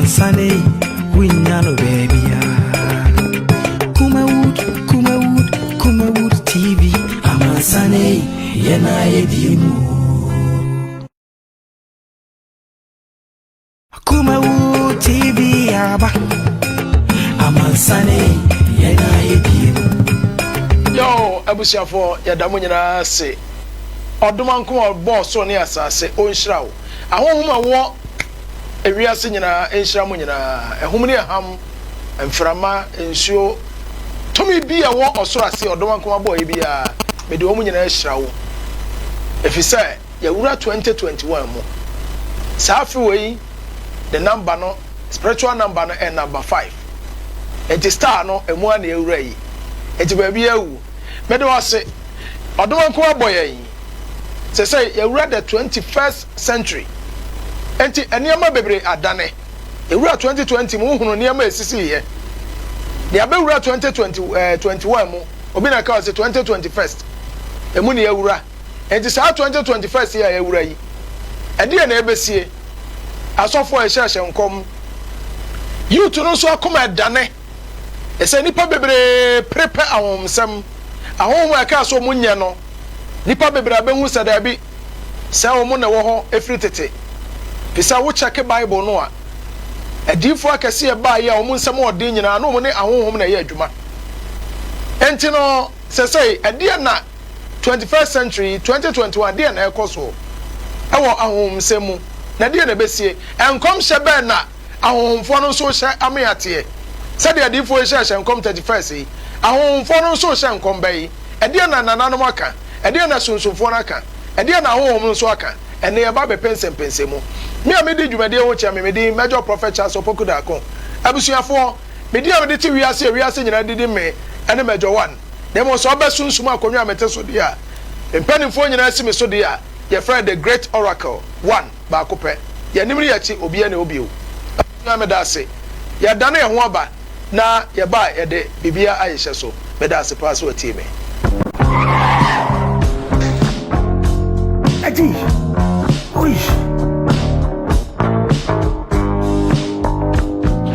Amansane yi, wonnya no baabiara. Kumawood, Kumawood, Kumawood TV. Amansane yi, yɛn a yɛdi mu. Kumawood TV aba. Amansane yi, yɛn a yɛdi mu. Yo, abusuafoɔ, yɛda mo nyinaa ase. Ɔdomankoma a ɔbɔɔ soro ne asase, ɔnhyira wo. Ahonhom a ɛwɔ ewiase nyinaa nhyira mo nyinaa. Ahum ne aham, mframa, nsuo, tumi bi a ɛwɔ ɔsoro ase a Ɔdomankoma bɔeɛ biara, mede wɔn nyinaa hyira wo. Ɛfiri sɛ yɛawura 2021 mu. Saa afe wei ne number no, spiritual number no ɛyɛ number five. Enti star no, ɛmu ara na yɛawura yi. Enti baabi awu. Mede wo ase. Ɔdomankoma bɔ yɛn. Sesei yɛawura the 21st century. Enti nneɛma bebree adane. Yɛwura 2020 mu, wohunu nneɛma a esisiiɛ. Nea abɛwura 2021 mu, obi na ɛka ɔse 2021st, emu na yɛawura. Enti saa 2021st yi a yɛawura yi, ɛdeɛn na ɛbɛsie? Asɔfoɔ a ɛhyɛhyɛ nkɔm, youth no nso akoma ɛdane. Ɛsɛ nnipa bebree pere pɛ ahonhomsɛm. Ahonhom a ɛkaa sɛ wɔn nyɛ no, nnipa bebree abɛhu sɛ daabi, sɛ wɔn na ɛwɔ hɔ firi tete. Fisɛ wo kyɛke Bible no a, adiyifoɔ akɛseɛ ɛbaeɛ a wɔn nsɛm ɔden nyinaa na wɔn ne ahonhom na ɛyɛ adwuma. Enti no, sɛsɛi, ɛdeɛn na 21st century yi, 2021, deɛn na ɛrekɔ soɔ ɛwɔ ahonhomsɛm mu, na deɛn na ɛbɛsie? Nkɔmhyɛ bɛn na Ahonhomfoɔ no nso rehyɛ ame ateɛ. Sɛdeɛ adiyifoɔ yi hyɛɛ hyɛ nkɔm 31st yi, ahonhomfoɔ no nso rehyɛ nkɔm bɛ yi. Ɛdeɛn na nananom aka? Ɛdeɛn na sunsumfoɔ no aka? Ɛdeɛn na ahonhom no nso aka? Ɛnnɛ yɛba abɛpɛnsɛmpɛnsɛm mu. Me a medi dwumadie ho kyea me, me din Major Prophet Charles Opoku Darko. Abusuafoɔ, me din a mede te wiase a wiase nyinaa de di me ne Major One. Na mmom sɛ ɔba sunsum akonnwa a mete so deɛ a, me mpanimfoɔ nyinaa si me so deɛ a, yɛfrɛ The Great Oracle One. Baako pɛ. Yɛn anim ne yɛn akyi, obiara nni hɔ bio. Abusua, meda ase. Yɛadane yɛn ho aba, na yɛba a, yɛde biribiara ahyehyɛ so. Meda ase paa sɛ woatie me. Agyi, oi.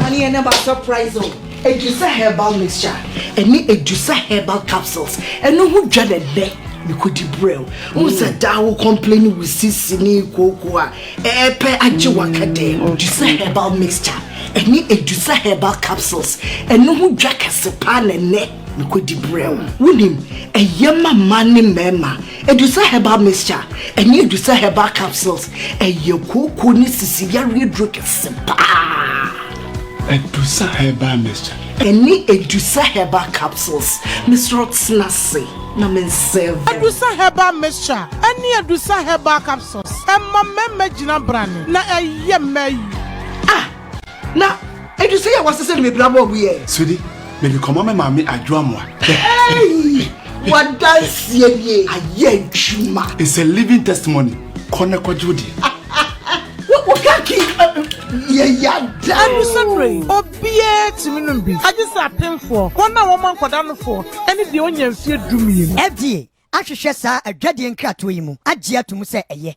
Honey, ɛnɛ ba surprise o. Edusa herbal mixture ɛne Edusa herbal capsules ɛno ho dwa na ɛnɛ mekɔdi brɛ o. Wohu sɛ daa wo complain wo sisi ne kooko a ɛɛpɛ agye waka dɛm. Edusa herbal mixture ɛne Edusa herbal capsules ɛno ho dwa kɛse paa na ɛnɛ mekɔdi brɛ o. Wonim ɛyɛ ma mmaa ne mmarima. Edusa herbal mixture ɛne Edusa herbal capsules ɛyɛ kooko ne sisi yareɛ duro kɛse paa. Edusa herbal mixture. Ɛne Edusa herbal capsules. Mesrɛ wo tena ase na me nsɛve wo. Edusa herbal mixture ɛne Edusa herbal capsules ɛma mmarima gyina brane na ɛyɛ mmaa yie. Ah! Na Edusa yi a wasesa no bebree abɔ ɔbo yɛ. Sweetie, mede kɔma me maame Adwo Amoah. Hey! W'adanseɛ nie, ayɛ adwuma. It's a living testimony, kɔ na kɔgye wo deɛ. Wo kaki yɛ yada o. Ɛdu sɛ yi, obiara tumi nom bi, agye sɛ apemfoɔ, wɔn a wɔma nkwadaa nofoɔ, ne deɛ ɔnya mfeɛ 12. FDA ahwehwɛ saa adwadie nkratoɔ yi mu agye ato mu sɛ ɛyɛ.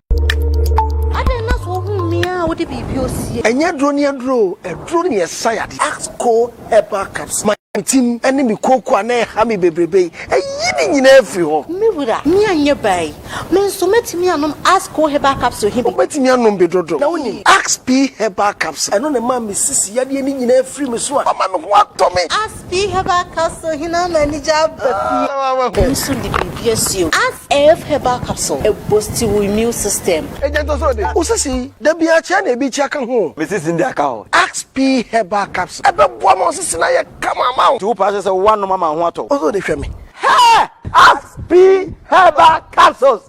Adɛn na sɛ wohu me a wode biribi osie? Ɛnyɛ aduro ne aduro o, aduro ne ɛsa yadeɛ. Axco Herbal Capsule. Me tim ne me kooko a na ɛha me bebrebe yi, ayi ne nyinaa afiri hɔ. Me wura, me anyɛ baa yi, me nso mɛtumi anom Axco Herbal Capsule he bi? Wobɛtumi anom bi dodo. Na wonim Ax P Herbal Capsule? Ɛno na ɛmaa me sisi yadeɛ no nyinaa firii me so a ama me ho atɔ me. Ax P Herbal Capsule he na ama anigye aba fie. Me nso de biribi asie o. Ax F Herbal Capsule, ɛboosti wo immune system. Agya ntɔ so de, wo sisi yi, da biara kyea na ebi kyea ka ho o. Me sisi no de aka ho. Ax P Herbal Capsule, ɛbɛboa ma wo sisi no ayɛ kama ama wo. Nti wo paa kyerɛ sɛ woanom ama wo ho atɔ wo? Wo nso wode hwɛ me. Hɛɛ! Ax P Herbal Capsules!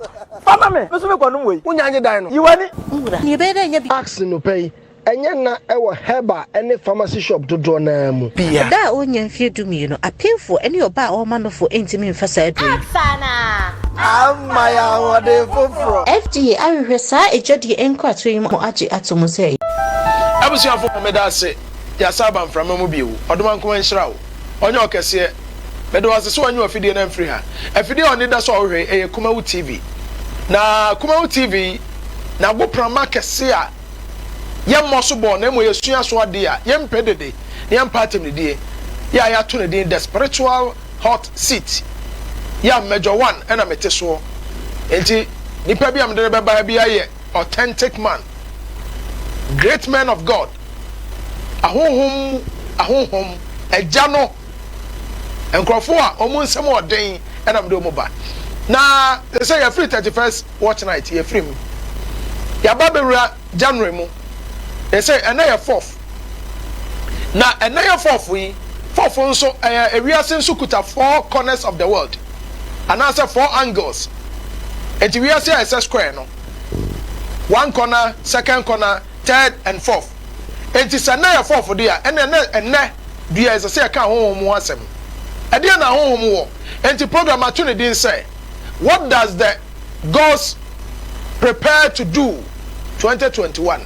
Fa ma me! Me nso mekɔnom wei. Wonya nye dan no. Yi w'ani. Me wura, nea ɛbɛyɛ dɛ anya bi. Ax nnɔpa yi, ɛnyɛ nna wɔ herbal ne pharmacy shop dodoɔ no ara mu. Bia. Ɔbaa a ɔnnya mfeɛ 12, apemfoɔ ne ɔbaa a ɔrema nofoɔ ntumi mfa saa aduro yi. Ama yɛn ahoɔden foforɔ. FDA ahwehwɛ saa adwadie nkratoɔ yi mu agye ato mu sɛ ɛyɛ. Abusuafo meda ase yɛasan aba mframa mu bio. Ɔdomankoma nhyira wo. Ɔnyɛ wo kɛseɛ. Meda wo ase sɛ wanyi w'afidie no amfiri ha. Afidie a ɔne da so a wohwɛ yi ɛyɛ Kumawu TV. Na Kumawu TV yi n'agoprama kɛse a. Yɛmmɔ so bɔɔl na mmom yɛsua so adeɛ a yɛmpɛ dede na yɛmpɛ atɛmdidie yɛ a yɛato ne din The Spiritual Hot Seat yɛ a Major One na mete soɔ. Enti nipa bi a mede no bɛba ha biara yɛ authentic man, great man of God, ahonhom mu ahonhom, agya no, nkurɔfoɔ a wɔn nsɛm wɔ den na mede wɔn ba. Na sɛ yɛfiri 31st watch night yɛfiri mu, yɛaba bɛwura January mu, ɛsɛ ɛnɛ yɛ fourth, na ɛnɛ yɛ fourth yi, fourth nso ɛyɛ ewiase nso kuta four corners of the world anaasɛ four angles, enti wiase a ɛsɛ square no, one corner, second corner, third and fourth. Enti sɛ nnɛ yɛ fourth de a, ɛnna ɛnɛ ɛnnɛ dua ɛsɛ sɛ yɛka ahonhom ho asɛm. Ɛdeɛn na ahonhom wɔ? Enti program ato ne din sɛ What does the Gods prepare to do 2021?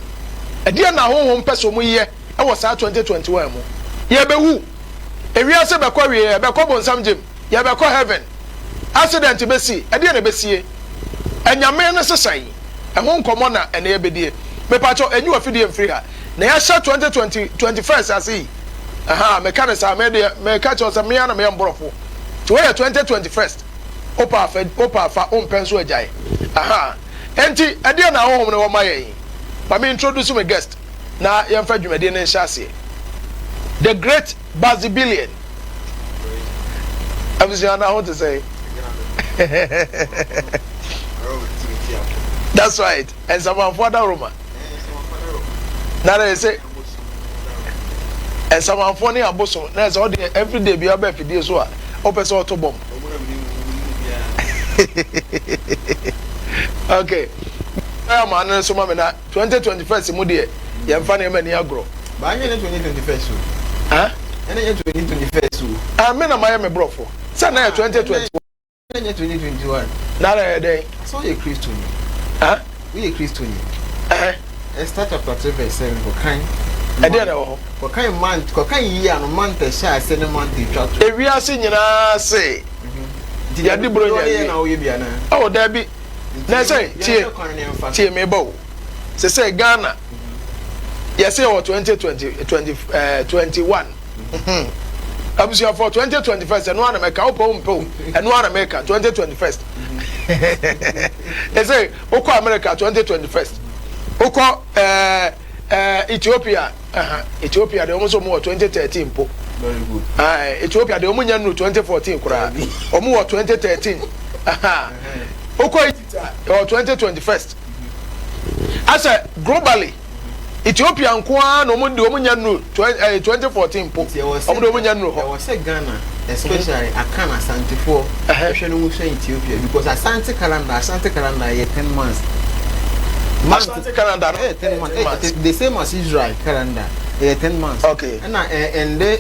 Ɛdeɛn na ahonhom pɛ sɛ wɔyɛ wɔ saa 2021 mu? Yɛbɛwu. Ewiase bɛkɔ awieɛ, ɛbɛkɔ bonsam gyem. Yɛbɛkɔ heaven. Accident bɛsi, ɛdeɛn na ɛbɛsie? Anyame no sesa yi, ɛho nkɔmmɔ na ɛnɛ yɛbɛdie. Mepakyɛw, ɛnyi w'afidie mfiri ha. Na yɛahyɛ 2020, 21st ase yi. Ahaa, meka no saa, me deɛ, meka kyerɛ wo sɛ me ara na meyɛ mborɔfo. Nti woyɛ 2021st, wopɛ a fa, wopɛ a fa, wompɛ nso a gyae. Ahaa. Enti, ɛdeɛn na Honhom no wɔ ma yɛn? Ma me introduce me guest na yɛmfa dwumadie no nhyɛ aseɛ. The Great Bazibillion. Abusua na ho te sɛ. That's right. Nsamanfo adaworoma. Na na yɛsɛ nsamanfo ne abosom na ɛsɛ ɔde everyday bi aba afidie so a ɔpɛ sɛ ɔto bɔm. Okay. Ɛyɛ ɔmo ano nso ma me na 2021 mu deɛ yɛmfa nneɛma ni agorɔ. Ba nyɛ ne 2021 o. Huh? Ɛna nyɛ 2021 o. Ah, me na mayɛ me borɔfo. Sɛ na yɛ 2021. Ɛna nyɛ 2021. Na na yɛ dɛn? Sɛ woyɛ Kristoni. Huh? Woyɛ Kristoni. Ɛhɛ. Esther chapter 3 verse 7 kɔkan. Ɛdeɛ na ɛwɔ hɔ? Kɔkan month, kɔkan yie ano month ɛhyɛ ase ne month etwa to. Ewiase nyinaa se. Yɛde buro nya wie. Oh, dabi. Na ɛsɛ tie tie me ba o. Sɛ Ghana yɛsɛ yɛwɔ 2020 20 eh, 21 abusuafoɔ 2021 ɛno ara na mɛka wopɛ wo mpɛ o ɛno ara na mɛka 2021 ɛsɛ wokɔ America 2021 wokɔ ɛɛ ɛɛ Ethiopia ɛha Ethiopia deɛ wɔn nso wɔn wɔ 2013 mpo ɛɛ Ethiopia deɛ wɔn nya nuru 2014 koraa wɔn wɔ 2013 ɛha wokɔ Egypt a ɛwɔ 2021 asɛ globally Ethiopia nko ara na wɔn de wɔn nya nuru 2014 mpo wɔn de wɔn nya nuru hɔ. Ɛwɔ sɛ Ghana especially Akan Asantefoɔ ɛhwɛ no ho sua Ethiopia because Asante calendar Asante calendar yɛ 10 months. Asante calendar no ɛyɛ 10 months the same as Israel calendar ɛyɛ 10 months. Okay. Ɛna ɛnde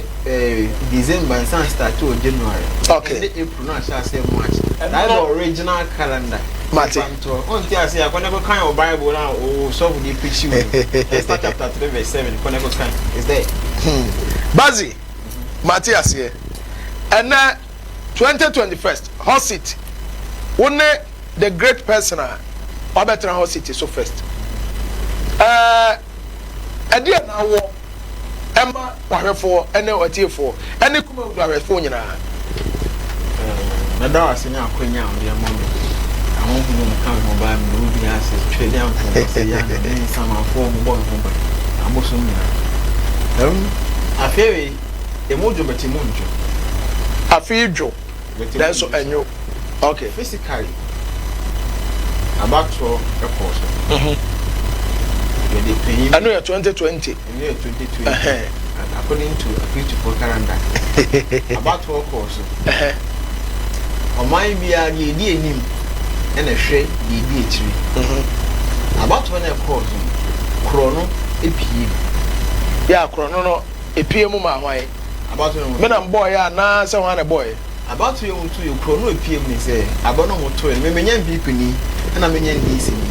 December nsan start wɔ January. Okay. Ɛnde April na ahyɛ aseɛ March. That's the original calendar. Mate. Wonte ase a, kɔ na kɔkan wɔ Bible no a wo sɔfo de preachi wo no. Esther chapter 3 verse 7, kɔ na kɔkan. It's there. Hmm. Bazi, mate aseɛ. Ɛnɛ 2021st, hot seat. Wo ne the great person a wabɛtena hot seat so first. Ɛɛ, ɛdeɛ na awɔ ɛma w'ahwɛfoɔ ne w'atiefoɔ ne Kumawood ahwɛfoɔ nyinaa. Mɛda wo ase ne akwanya a wode ama me. Ahonhom a wɔka me ho baa me ne obiara ase, Tweaduampɔn, Ɔsɛeana, ne nsamanfoɔ a wɔbɔ me ho ban, abosom nyinaa. Ɛm, afe wei, emu dwo but emu ndwo. Afe yi dwo, nanso ɛnwo. Okay. Physically, abatoɔ kɔɔ so. Yɛde panyin. Ɛno yɛ 2020. Ɛno yɛ 2020. According to Akristofoɔ calendar. Abatoɔ kɔɔ so. Ɔman biara deɛ ɛdi anim ɛna ɛhwɛ deɛ ɛdi akyire. Abatoɔ no ɛkɔɔ so no, korɔ no epie mu. Yɛ korɔ no no epie mu ma hwan? Abatoɔ no. Me na mbɔɔyɛ anaasɛ hwan na ɛbɔɔyɛ? Abatoɔ yi wɔto yɛ kuro no epie mu ne sɛ aba no wɔtoɛ no me menyɛ NPP ni ɛna menyɛ NDC ni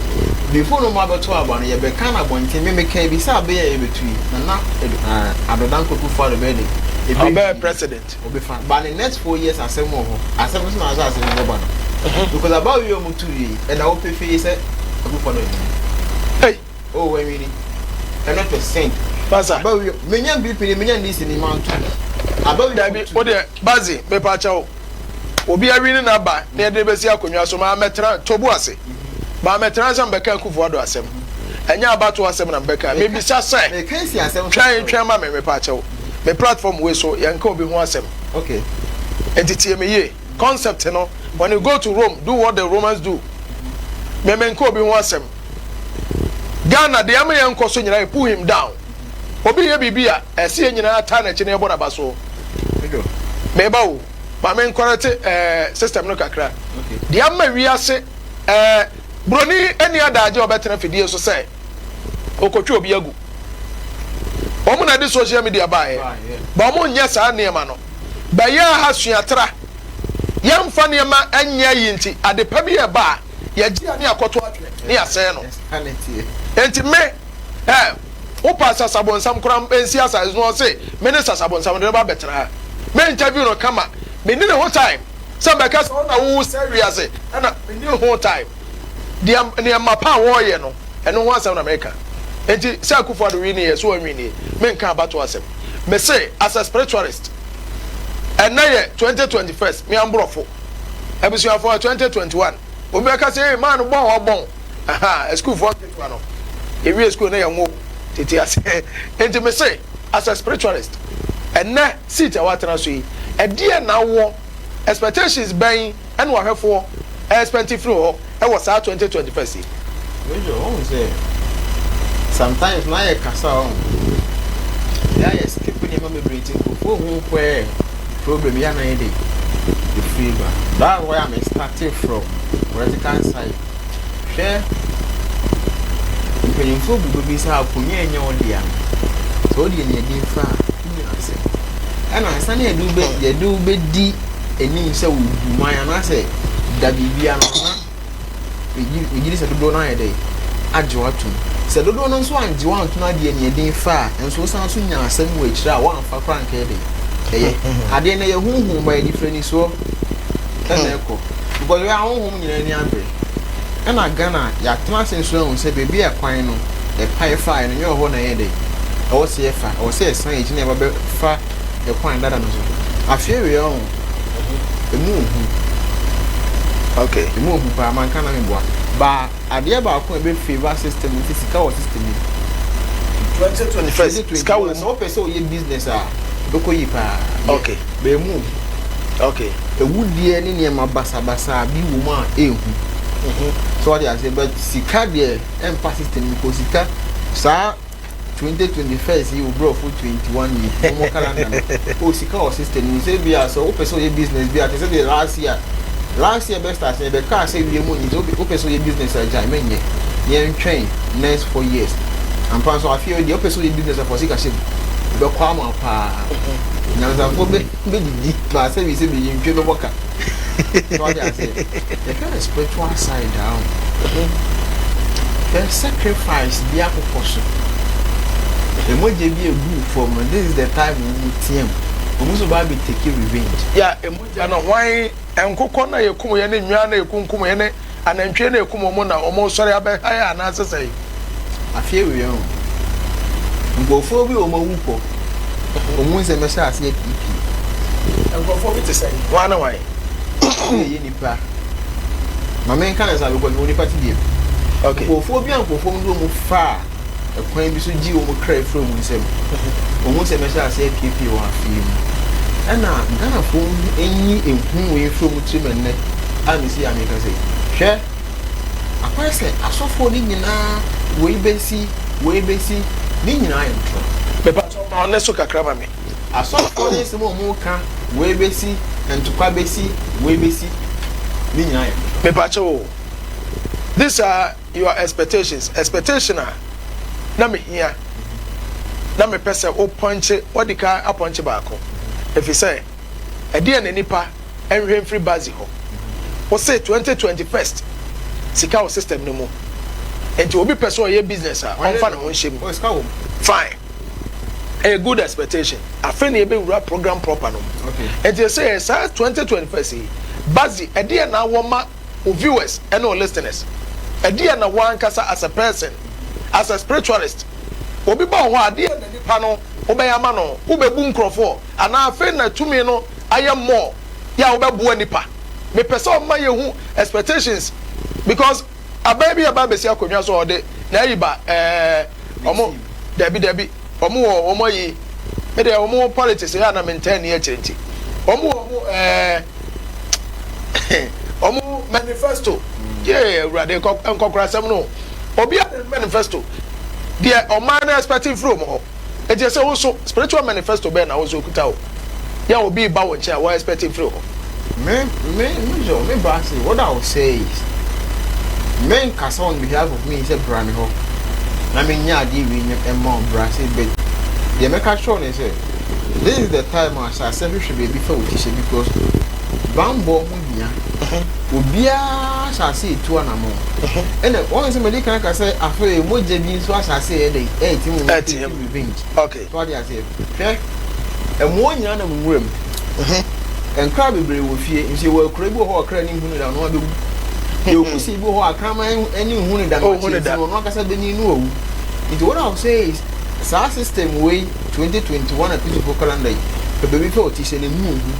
before no wɔn abɛto aba no yɛbɛka no abɔnten me meka bi sɛ abɛyɛ a yɛbɛto yi Nana Addo Dankwa Akufo Addo bɛyɛ de ɔbɛyɛ president ɔbɛfa but ne next 4 years asɛm wɔ hɔ asɛm nso na asɛ asɛm bɛba no because aba wie a wɔto wie ɛna hɔ pefee sɛ Akufo Addo nwini. Hey. Oh wɔnwini. 100%. Pasa. Aba wi menya NPP ni menya NDC ni manto. Aba wi. Dabi o deɛ Bazi mepa kyɛw. Obi awi ne n'aba na yɛde bɛsi akonnwa so maa mɛtena tobu ase. Maa mɛtena sɛ mbɛka Akufo Addo asɛm. Ɛnyɛ abatoɔ asɛm na mbɛka. Mebisa sɛ twɛn twɛn ma me mepa kyɛw. Me platform wei so yɛnka obi ho asɛm. Okay. Nti tie me yie. Concept no when you go to Rome do what the Romans do. Me menka obi ho asɛm. Ghana deɛ ama yɛn nkɔ so nyinaa yɛ pull him down. Obi yɛ biribi a ɛsɛ yɛn nyinaa taa n'akyi na yɛbɔ n'aba so. Meba o, ma me nkɔrɛte ɛɛ system no kakra. Deɛ ama wiase ɛɛ broni ani adagye a ɔbɛtena fidie so sɛ okotwe obi agu. Wɔn na de social media baeɛ, ba wɔn nyɛ saa nneɛma no. Bɛyɛ ha suatra. Yɛmfa nneɛma nyɛ yi nti adepa bi ɛba a yɛgye a ne akɔto atwene ne yɛasɛe no. Enti me ɛ wopa sasabonsam koraa nsi asase so ɔse me ne sasabonsam de no ba bɛtena ha. Me interview no kama. Menni ne ho time sɛ mbɛka sɛ ɔna wo sɛe wiase ɛna menni ho time. Deɛ nneɛma pa a wɔreyɛ no ɛno ho asɛm na meka. Enti sɛ Akufo Addo wini yɛ so wanwini menka abato asɛm. Mese as a spiritualist ɛnɛ yɛ 2021 me amborɔfo abusuafoɔ 2021 obi bɛka sɛ ee maa no bɔn ɔbɔn aha asukuufoɔ nketewa no yɛwie sukuu no yɛ nwo tete ase enti me se as a spiritualist ɛnɛ seat a watena so yi ɛdeɛ na wɔ expectations bɛn ɛna wahwɛfoɔ expect firi hɔ ɛwɔ saa 2021 yi. Major, wɔn sɛ sometimes na yɛ kasa wɔn yɛ ayɛ skip nneɛma bebree ti nkurɔfoɔ hu where problem yɛ anan de efiri ba. That's why I'm starting from political side. Hwɛ mpanyinfoɔ bu bɛ bi sɛ akonnwa ɛnyɛ wo dea no sɛ wode aniɛden fa a wonya asɛm. Ɛna ansa na yɛde wo bɛ yɛde wo bɛdi anim sɛ wobu man anaasɛ da biribi ano na megye di sɛ dodoɔ no ayɛ dɛ agye wo atom. Sɛ dodoɔ no nso angye wo antom adeɛ aniɛden fa a nso wosan so nya asɛm wɔ akyire a woamfa koraa nkɛyɛ dɛ ɛyɛ adeɛ no ɛyɛ honhom ba yɛde firi anisoɔ ɛna ɛkɔ because yɛ ahonhom nyinaa ani abere ɛna Ghana yɛatena ase nso ahu sɛ baabi a kwan no ɛpae faeɛ no nyɛ wɔ hɔ na ɛyɛ dɛ ɛwɔ sɛ yɛfa ɛwɔ sɛ yɛsan yɛn akyi na yɛba bɛfa ɛkwan dada no so afei wei ɔho emu ohu okay emu ohu paa manka na meboa ba adeɛ baako a ɛbɛ favour system no sɛ sika wɔ system yi 2021 sika wɔ mu sɛ wopɛ sɛ woyɛ business a ɛbɛkɔ yie paa okay bɛɛ mu ohu okay ewudeɛ ne nneɛma basabasa bi wɔ mu a ehu so wɔde aseɛ but sika deɛ ɛmpa system no kɔ sika saa 2021 yi obrɔfo 21 yi wɔn calendar no o sika wɔ system no sɛ bi a sɛ wopɛ sɛ ɔyɛ business bi a te sɛ deɛ last year last year bɛ start yɛ bɛ kaa sɛ wie mu nyi sɛ wopɛ sɛ ɔyɛ business a gyae mɛnyɛ yɛn twɛn next 4 years ampa nso afei deɛ wopɛ sɛ ɔyɛ business a fɔ sika hyɛ mu bɛkɔ ama paa nyansafoɔ bɛ bɛdidi na asɛ bi sɛ bi ntwe bɛbɔ ka so ɔde aseɛ yɛhwɛ the spiritual side down hwɛ sacrifice bi akokɔ so emogya bi egu fam no this is the time wɔn team wɔn nso ba abɛ take revenge. Ya emogya no hwan nkokɔ na yɛkum yɛ ne nnwa na yɛkunkum yɛ ne anantwie na yɛkum wɔn na wɔn sɔre abɛha yɛ anaasɛ sɛ Afei wei ho nkurɔfoɔ bi a wɔn awu kɔ wɔn nsɛm bɛhyɛ aseɛ piipii. Nkurɔfoɔ bi te sɛ hwan ne hwan? Ebi yɛ nipa maame nka ne sa because wɔn nipa ti deɛ okay nkurɔfoɔ bi a nkurɔfoɔ bi wɔn fa ɛkwan bi so gye wɔn kra efiri wɔn nsam wɔn nsɛm bɛhyɛ aseɛ piipii wɔ afei mu ɛna Ghanafoɔ enyi ehu wɔ efiri wɔn tirim ɛnnɛ a mesi yɛ ameka sɛ hwɛ akɔyɛ sɛ asɔfoɔ no nyinaa wei bɛsi wei bɛsi ne nyinaa yɛ ntorɔ. Mepa kyɛw ma ɔne so kakra ma me. Asɔfoɔ ne nsɛm a wɔn ka wei bɛsi ntokwa bɛsi wei bɛsi ne nyinaa yɛ ntorɔ. Mepa kyɛw o, these are your expectations, expectation a na mehia na mepɛ sɛ wo pɔnkye wadi kan apɔnkye baako efisɛ ɛdeɛn na nipa nhwɛ mfiri Bazi hɔ. Wose 2021 sika wɔ system no mu nti obi pɛ sɛ ɔyɛ business a ɔmfa ne ho nhyɛ mu. Fine. Ɛyɛ good expectation. Afei na yɛbɛwura program proper no mu. Nti ɛsɛ yɛ saa 2021 yi Bazi ɛdeɛn na awɔ ma wo viewers ɛne wo listeners? Ɛdeɛn na wo ankasa as a person, as a spiritualist, Obi ba wo hɔ a, adeɛ na nipa no wobɛyɛ ama no? Wobɛbu nkurɔfoɔ anaa afei na tumi no ayɛ more yɛ a wobɛboa nipa? Mepɛ sɛ ɔma yɛhu expectations because aban bi aba abɛsi akonnwa so a ɔde n'ayi ba ɛɛ ɔmo dabi dabi ɔmo wɔ ɔmo ayi me deɛ ɔmo politics yɛ a na mentaa ni akyire nti ɔmo wɔ ɔmo ɛɛ ɔmo manifesto yee awurade nkɔkorasɛm no obi a manifesto deɛ ɔman no expecting firi ɔmo hɔ. Enti ɛsɛ wo nso, spiritual manifesto bɛn na wo nso okuta o? Yɛ a obi reba wo nkyɛn a, wo expect mfiri hɔ. Me, me, me so, me ba se, what I will say is, me nkasa on behalf of me sɛ bra me hɔ na me nyɛ adeɛ wei nyɛ ɛma wo bra se, but deɛ mɛka kyerɛ wo ne sɛ, this is the time a hyɛ aseɛ hwehwɛ baabi fa wo ti hyɛ because banbɔ ho hia. Obiara hyɛ aseɛ etu anamɔn. Ɛna wɔn sɛ mɛdi kan ka sɛ afei mogya bi nso ahyɛ aseɛ yɛ dɛ ɛɛti mu ɛɛti mu revenge. Okay. So ade aseɛ hwɛ ɛmoɔ nyinaa nam nwura mu. Nkra bebree wɔ fie nso yɛwɔ akura bi wɔ hɔ ɔkra ne nhunu da ɔno abɛwu. Yɛwɔ kusie bi wɔ hɔ akraman ne nhunu da no akyɛ nti ɔno ankasa bɛnyin no awu. Nti what I will say is saa system wei 2021 Akristofoɔ calendar yi pɛ baabi fɛ ɔte hyɛ na emu ohu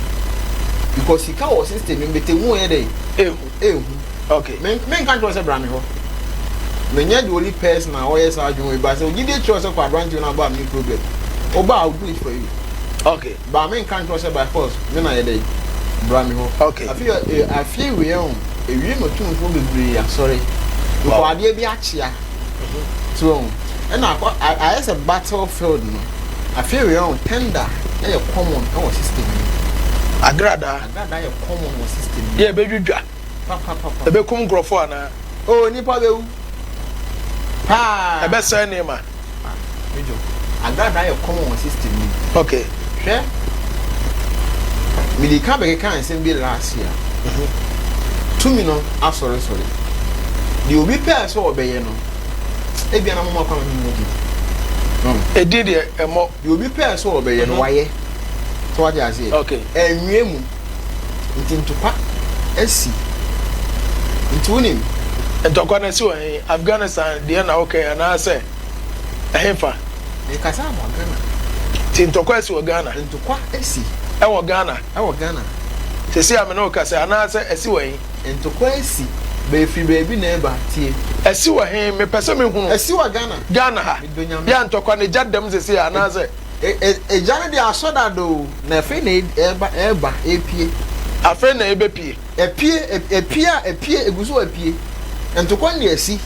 because sika wɔ system mu bɛtɛ mu yɛ dɛ ehu ehu okay me me nka nkyerɛ sɛ bra me hɔ menyɛ the only person a ɔyɛ saa adwuma yi ba sɛ ogyidie kyerɛ sɛ kɔ aberante no aba a me problem ɔba I will do it for you okay ba me nka nkyerɛ sɛ by force me na yɛ dɛ bra me hɔ okay afei afei wei ɛho ewie ma tumfoɔ bebree asɔre nkɔ adeɛ bi akyea so ɛna akɔ ayɛ sɛ battle field no afei wei ɔn tender ɛyɛ common ɛwɔ system no mu. Agradaa. Agradaa yɛ common wɔ system no mu. Yɛ ɛbɛdwidwa. Papapapa. Ɛbɛkum nkurɔfoɔ anaa? Oh nipa bɛwu paa. Ɛbɛsɛe nneɛma. Ah Major agradaa yɛ common wɔ system no mu. Okay. Hwɛ mede ka bɛkeka nsɛm bi last year. Tumi no asɔresɔre. Deɛ obi pɛɛ sɛ ɔbɛyɛ no. Ebia na moma kwan ma memmɔ din. Edin deɛ ɛmmɔ. Deɛ obi pɛɛ sɛ ɔbɛyɛ no, wayɛ. So wate aseɛ? Okay. Ɛnwie mu. Nti ntokwa asi. Nti wonim. Ntɔkwa no asi wɔ he? Afghanistan deɛ na woka yi anaasɛ ɛhefa? Mekasa about Ghana. Nti ntɔkwa asi wɔ Ghana? Ntokwa asi. Ɛwɔ Ghana? Ɛwɔ Ghana. Seesei a me ne wo kasa yi, anaasɛ asi wɔ he? Ntokwa asi, but efiri baabi na ɛba, tie. Asi wɔ he? Mepɛ sɛ me hunu. Asi wɔ Ghana. Ghana ha. Medɔ Nyame. Yɛ a ntɔkwa no egya dam sesei anaasɛ? Egya no deɛ asɔ dada o, na afei na ɛɛba, ɛɛba, ɛɛpue. Afei na ɛbɛpue. Apue, apue a, apue, egu so apue. Ntokwa no deɛ asi.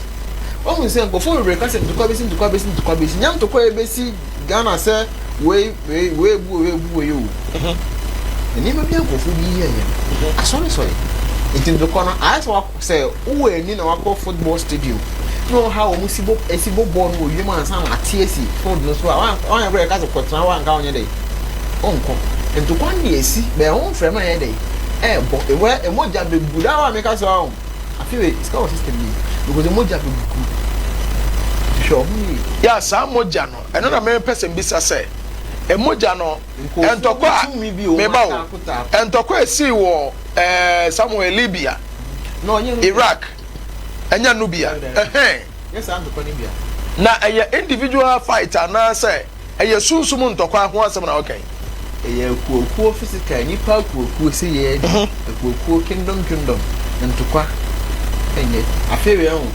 Wahu sɛ nkurɔfoɔ bebree ka sɛ ntokwa bɛsi, ntokwa bɛsi, ntokwa bɛsi. Nyɛ ntokwa a ɛbɛsi Ghana sɛ wei wei wei ebu wei ebu wei o. Nneɛma bi a nkurɔfoɔ bi yɛɛyɛ no, asɔresɔre. Nti ntokwa no, ayɛ sɛ wakɔ sɛ wowɔ ani na wakɔ football stadium na ɔha wɔn si bɔ esi bɔ bɔɔl no wɔ wiem ansa na ate asi field no so a wɔn wɔn ayɛ kora yɛka sɛ kɔtena hɔ anka wɔnyɛ dɛ ɔnkɔ. Ntokwa no deɛ esi bɛn ho mframa yɛ dɛ ɛɛbɔ ewɛ emogya begu daa hɔ a meka sɛ ɔho afei wei sika wɔ system ni because emogya begu hwɛ ɔho yie. Yeah, saa mogya no, ɛno na mepɛ sɛ mbisa sɛ, mogya no, ntɔkwa a, meba o, ntɔkwa a esii wɔ ɛɛ somewhere Libya, Iraq, ɛnyɛ Nubia, ɛhɛn, na ɛyɛ individual fight anaasɛ ɛyɛ sunsum ntɔkwa ho asɛm na ɔka yi? Ɛyɛ akuokuo physical, nnipa akuokuo sɛ yɛ adi, akuokuo kingdom kingdom, ntokwa ɛnyɛ. Afei wei ɛho,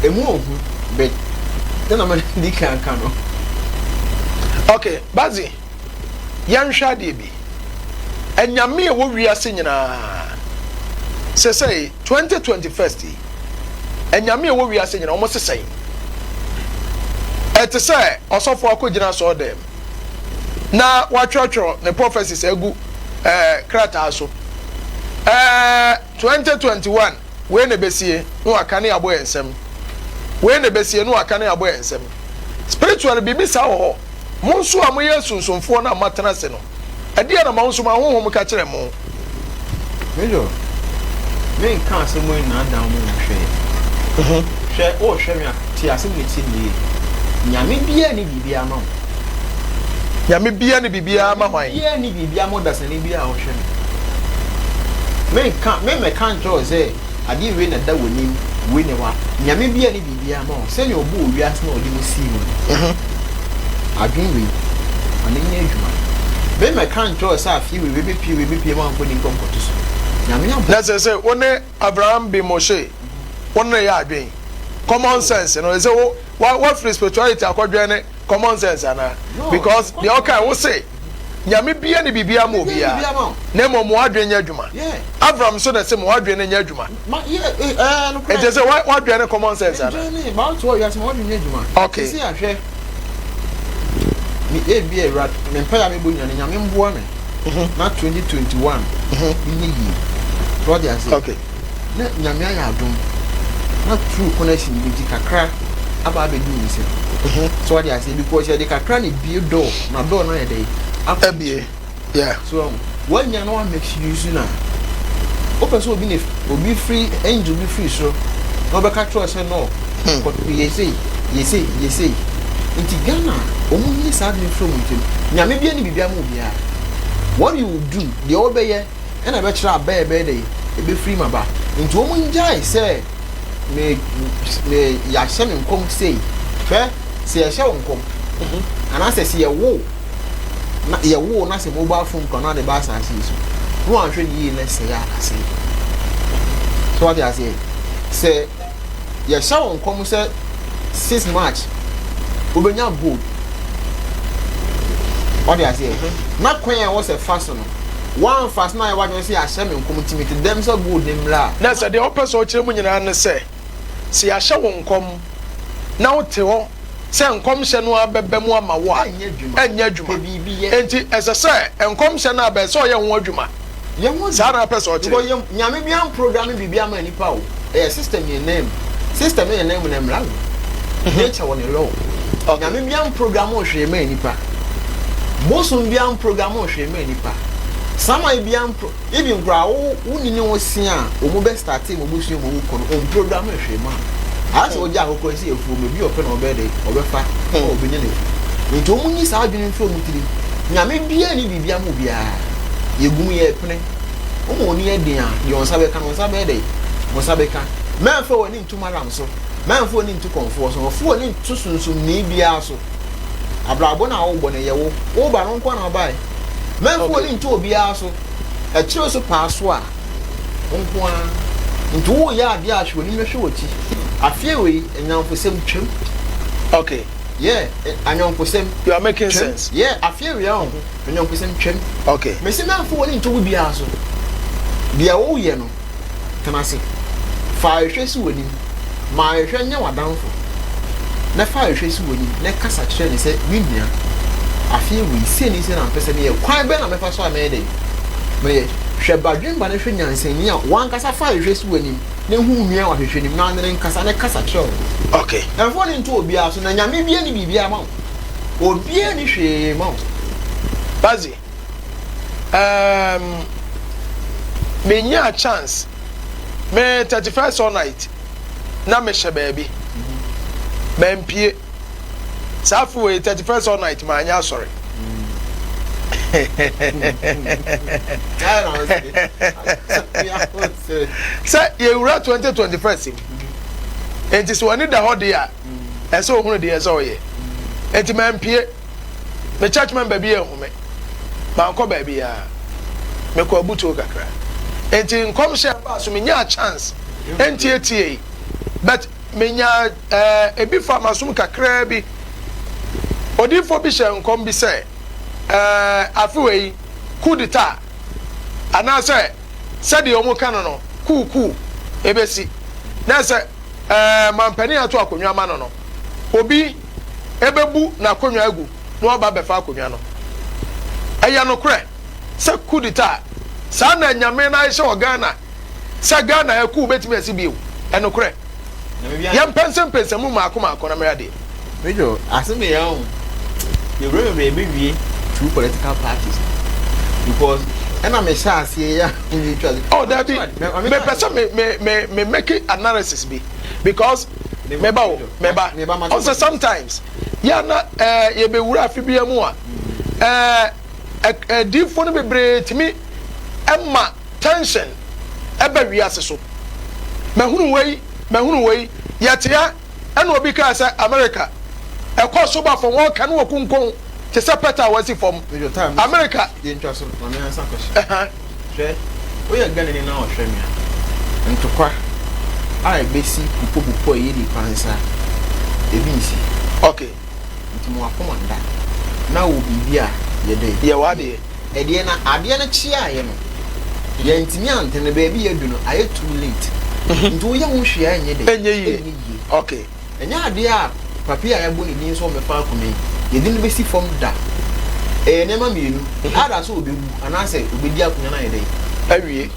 ɛmu ɔhu but sɛ na madi kan aka no. Ok, Bazi, yɛnhwɛ adeɛ bi. Anyame a ɛwɔ wiase nyinaa, sesei 2021 yi, anyame a ɛwɔ wiase nyinaa, wɔn se sɛn? Ɛte sɛ ɔsɔfo akɔgyina asɔɔdan mu na watwerɛtwerɛ ne prophecies agu ɛɛ krataa so. Ɛɛ 2021 wei na ɛbɛsie na waka ne abɔ yɛn nsam. Wei na ɛbɛsie na waka ne abɔ yɛn nsam. Spiritually biribi saa wɔ hɔ. Mo nso a moyɛ asunsumfoɔ no a moatena ase no, ɛdeɛn na mo nso mo ahonhom ka kyerɛ mo? Major, menka asɛm wei nnaadaa mo nhwɛ. Hwɛ, wohwɛ me a, tie asɛm na tie me yie. Nyame biara nni biribiara ma wo. Nyame biara nni biribiara ma hwan? Nyame biara nni biribiara ma ɔdasani biara a ɔhwɛ me. Menka, memmɛka nkyerɛ wo sɛ adeɛ wei na ɛda w'anim. Wei na ɛwɔ ha. Nyame biara nni biribiara ma wo. Sɛnea ɔbɔɔ wiase na ɔde no sii mu no, adwene wei, ma no nyɛ adwuma. Me mɛka nkyerɛ wo sɛ afei wei bɛbɛpue, wei bɛpue ma nkɔ ne nkɔ nkɔto so. Nyame abɔ. Na sɛ sɛ wo ne Abraham bin Moshe wo ne no yɛ adwene, common sense no, ɛsɛ wo wa wafiri spirituality akɔdwɛn ne common sense anaa? Because deɛ ɔkae wo se Nyame bia ne biribiara ma obiara, na mmom mo adwene nyɛ adwuma. Avram nso na ɛse mo adwene no nyɛ adwuma. Nti sɛ w'adwene ne common sense ana? Okay. Me ebi awurade me mpa ya mebɔ nyina no nyame mboa me na 2021 menyɛ yie so ɔde ase okay na nyame ayɛ adom na true connection bi nti kakra aba abɛdi wo nsam mhm. so ɔde ase because yɛde kakra na ebie door na door no ayɛ dɛ abie yeah so um, wanya na wa make use na wopɛ sɛ obi na obi firi angel bi firi soro na ɔbɛka kyerɛ sɛ no hmm. kɔ yɛ sei yɛ sei yɛ sei nti Ghana wɔn nyi saa adwene firi wɔn tirim nyame bia ne biribi ama obiara what you do deɛ wɔbɛyɛ ɛna ɛbɛkyerɛ aba a ɛbɛyɛ dɛ ɛbɛfiri mu aba. Nti wɔn ngyae sɛ me me yɛahyɛ me nkɔm sei. Hwɛ, sɛ yɛhyɛ wo nkɔm, anaasɛ sɛ yɛwo na yɛwo na sɛ mobile phone kura na de ba asase yi so, na wɔanhwɛ ne yie na ɛsɛe a asɛe. So wate aseɛ? Sɛ yɛhyɛ wo nkɔm sɛ 6 March wobɛnya gold, wate aseɛ? Na kwan a ɛwɔ sɛ fa so no, Woamfa so na ayɛ w'adwene sɛ yɛahyɛ me nkɔm nti mete dɛm sɛ gold no mmra a. Na sɛ deɛ wopɛ sɛ ɔkyerɛ mu nyinaa ne sɛ, sɛ yɛahyɛ wo nkɔm na wote hɔ sɛ nkɔmhyɛ no ara bɛba mu ama wo a, ɛnyɛ adwuma. Enti ɛsɛ sɛ nkɔmhyɛ no aba, ɛsɛ sɛ ɔyɛ ho adwuma. Saa na wopɛ sɛ ɔkyerɛ. Because Nyame bi amprogramme biribi ama nipa o. Ɛyɛ system yɛn nan mu. System no yɛn nan mu na mmara wɔ. Nature wɔ ne law. Nyame bi amprogramme hwee ma nipa. Bosom bi amprogramme hwee ma nipa. Saman bi ampro even koraa wo wo ni ne wo se a wɔn bɛ starte wɔn busua mu kɔ no ɔmprogramme hwee ma. Ayɛ sɛ wogya akokɔ si afuo mu ebi ɔpɛ na ɔbɛyɛ dɛ ɔbɛfa na ɔbɛnya n'afu. Nti wɔn nyi saa adwene mfiri wɔn tirim. Nyame biara ni biribi ama obiara. Yɛgu mu yɛpene. Woma w'ani yɛ den a, deɛ wo nsa bɛka no, wo nsa bɛyɛ dɛn? Wo nsa bɛka. Mɛmfa w'ani nto malam so, mɛmfa w'ani nto kɔmfoɔ so, mfa w'ani nto sunsumni biara so. Abrabɔ no a wobɔ no, ɛyɛ wo. Woba no, wo nko ara na wobaeɛ. Mɛmfa w'ani nto obiara so. Ɛkyere so paa so a, wo nko ara. Nti woreyɛ adeɛ a, hwɛ w'anim na hwɛ w'akyi. Afeɛ wei, nnamfosɛm twam. Okay. Yeah, anyɔnkosɛm. You are making sense. Yeah, afeɛ wei ahɔ. Anyɔnkosɛm twam. Okay. Mese mɛmfa w'ani nto wo biara so. Deɛ woyɛ no, tena ase. Fa ahwehwɛ si w'anim. Ma ahwehwɛ nyɛ w'adamfo. Na fa ahwehwɛ si w'anim na kasa kyerɛ no sɛ, Me nua, afei wei, sei ne sei na mepɛ sɛ meyɛ. Kwan bɛn na mɛfa so a mɛyɛ dɛn? Mɛyɛ. Hwɛ badwemba no hwɛ nyansani a w'ankasa fa ahwehwɛ si w'anim na hu wo nua wɔ ahwehwɛ no mu na ne no nkasa na kasa kyerɛ wo. Okay. Mfa w'ani nto obiara so na Nyame biara nni biribiara ma wo. Obiara nni hwee ma wo. Bazi, um, me nyaa chance, me 31st all night, na me hyɛ baabi, mampie. Saa afe wei 31st all night maanyɛ asɔre. Sɛ yɛwura 2021 mu, enti sɛ w'ani da hɔ deɛ a, ɛsɛ ohunu deɛ ɛsɛ ɔyɛ. Enti mampue. Me church member bi anhu me. Mankɔ baabiara. Mekɔ abutuo kakra. Enti nkɔmhyɛ baa so menyaa chance ntietiei but menyaa eh, ebi faa m'asom kakraa bi. Odiyifoɔ bi hyɛɛ nkɔm bi sɛ eh, afe wei coup d'etat anaasɛ sɛdeɛ wɔka no no coup coup ɛbɛsi. Na sɛ ɛɛ mampanin ato akonnwa ama no no, obi bɛbu n'akonnwa agu na waba abɛfa akonnwa no. Ɛyɛ nokorɛ sɛ coup d'etat saa na Nyame no ahyehyɛ wɔ Ghana sɛ Ghana ha coup bɛtumi asi bio? Ɛnokorɛ? Yɛmpɛnsɛmpɛnsɛ mu mmaako mmaako na mɛyɛ adeɛ. Major, asem yɛ o. Yɛwura bebree yɛbɛwie through political parties because ɛna mehyɛ aseɛ yɛ Oh dabi, me pɛ sɛ me me me me make analysis bi because me ba o me ba ɔsɛ sometimes yɛ na ɛɛ yɛ bɛ wura afi bi mu a ɛɛ ɛdiifo no bebree tumi ɛma tension ɛbɛ wiase so mɛhunu wei. Mahunu wei. Yɛte ha, ɛna obi kaa sɛ America, ɛkɔ so ba fam, wɔka no wɔ kunkun te sɛ pɛtɛ a wɔasi fam. America. Yɛntwa so, ma me ansa question. Hwɛ, woyɛ Ghanani na wɔhwɛ me a, ntokwa a ɛbɛsi pupɔpupɔ a ɛyɛ nipa nsa, ebi nsi. Okay. Nti mo akoma nda. Na wɔ biribi a yɛdɛ. Yɛ w'adeɛ. Ɛdeɛ na adeɛ no kyeaeɛ no, yɛntumi ante no, baabi yɛadu no, ayɛ too late. Nti woyɛ ho hwee a ɛnyɛ dɛ. Ɛnyɛ yie. Ɛnyɛ yie. Okay. Ɛnyɛ adeɛ a papa yi a yɛabɔ ne din sɛ ɔmmɛfa akonnwa yi, yɛde no bɛsi fam da. Ɛyɛ nneɛma mmienu, either sɛ ɔbɛwu anaasɛ ɔbɛdi akonnwa no ayɛ dɛn? Awie.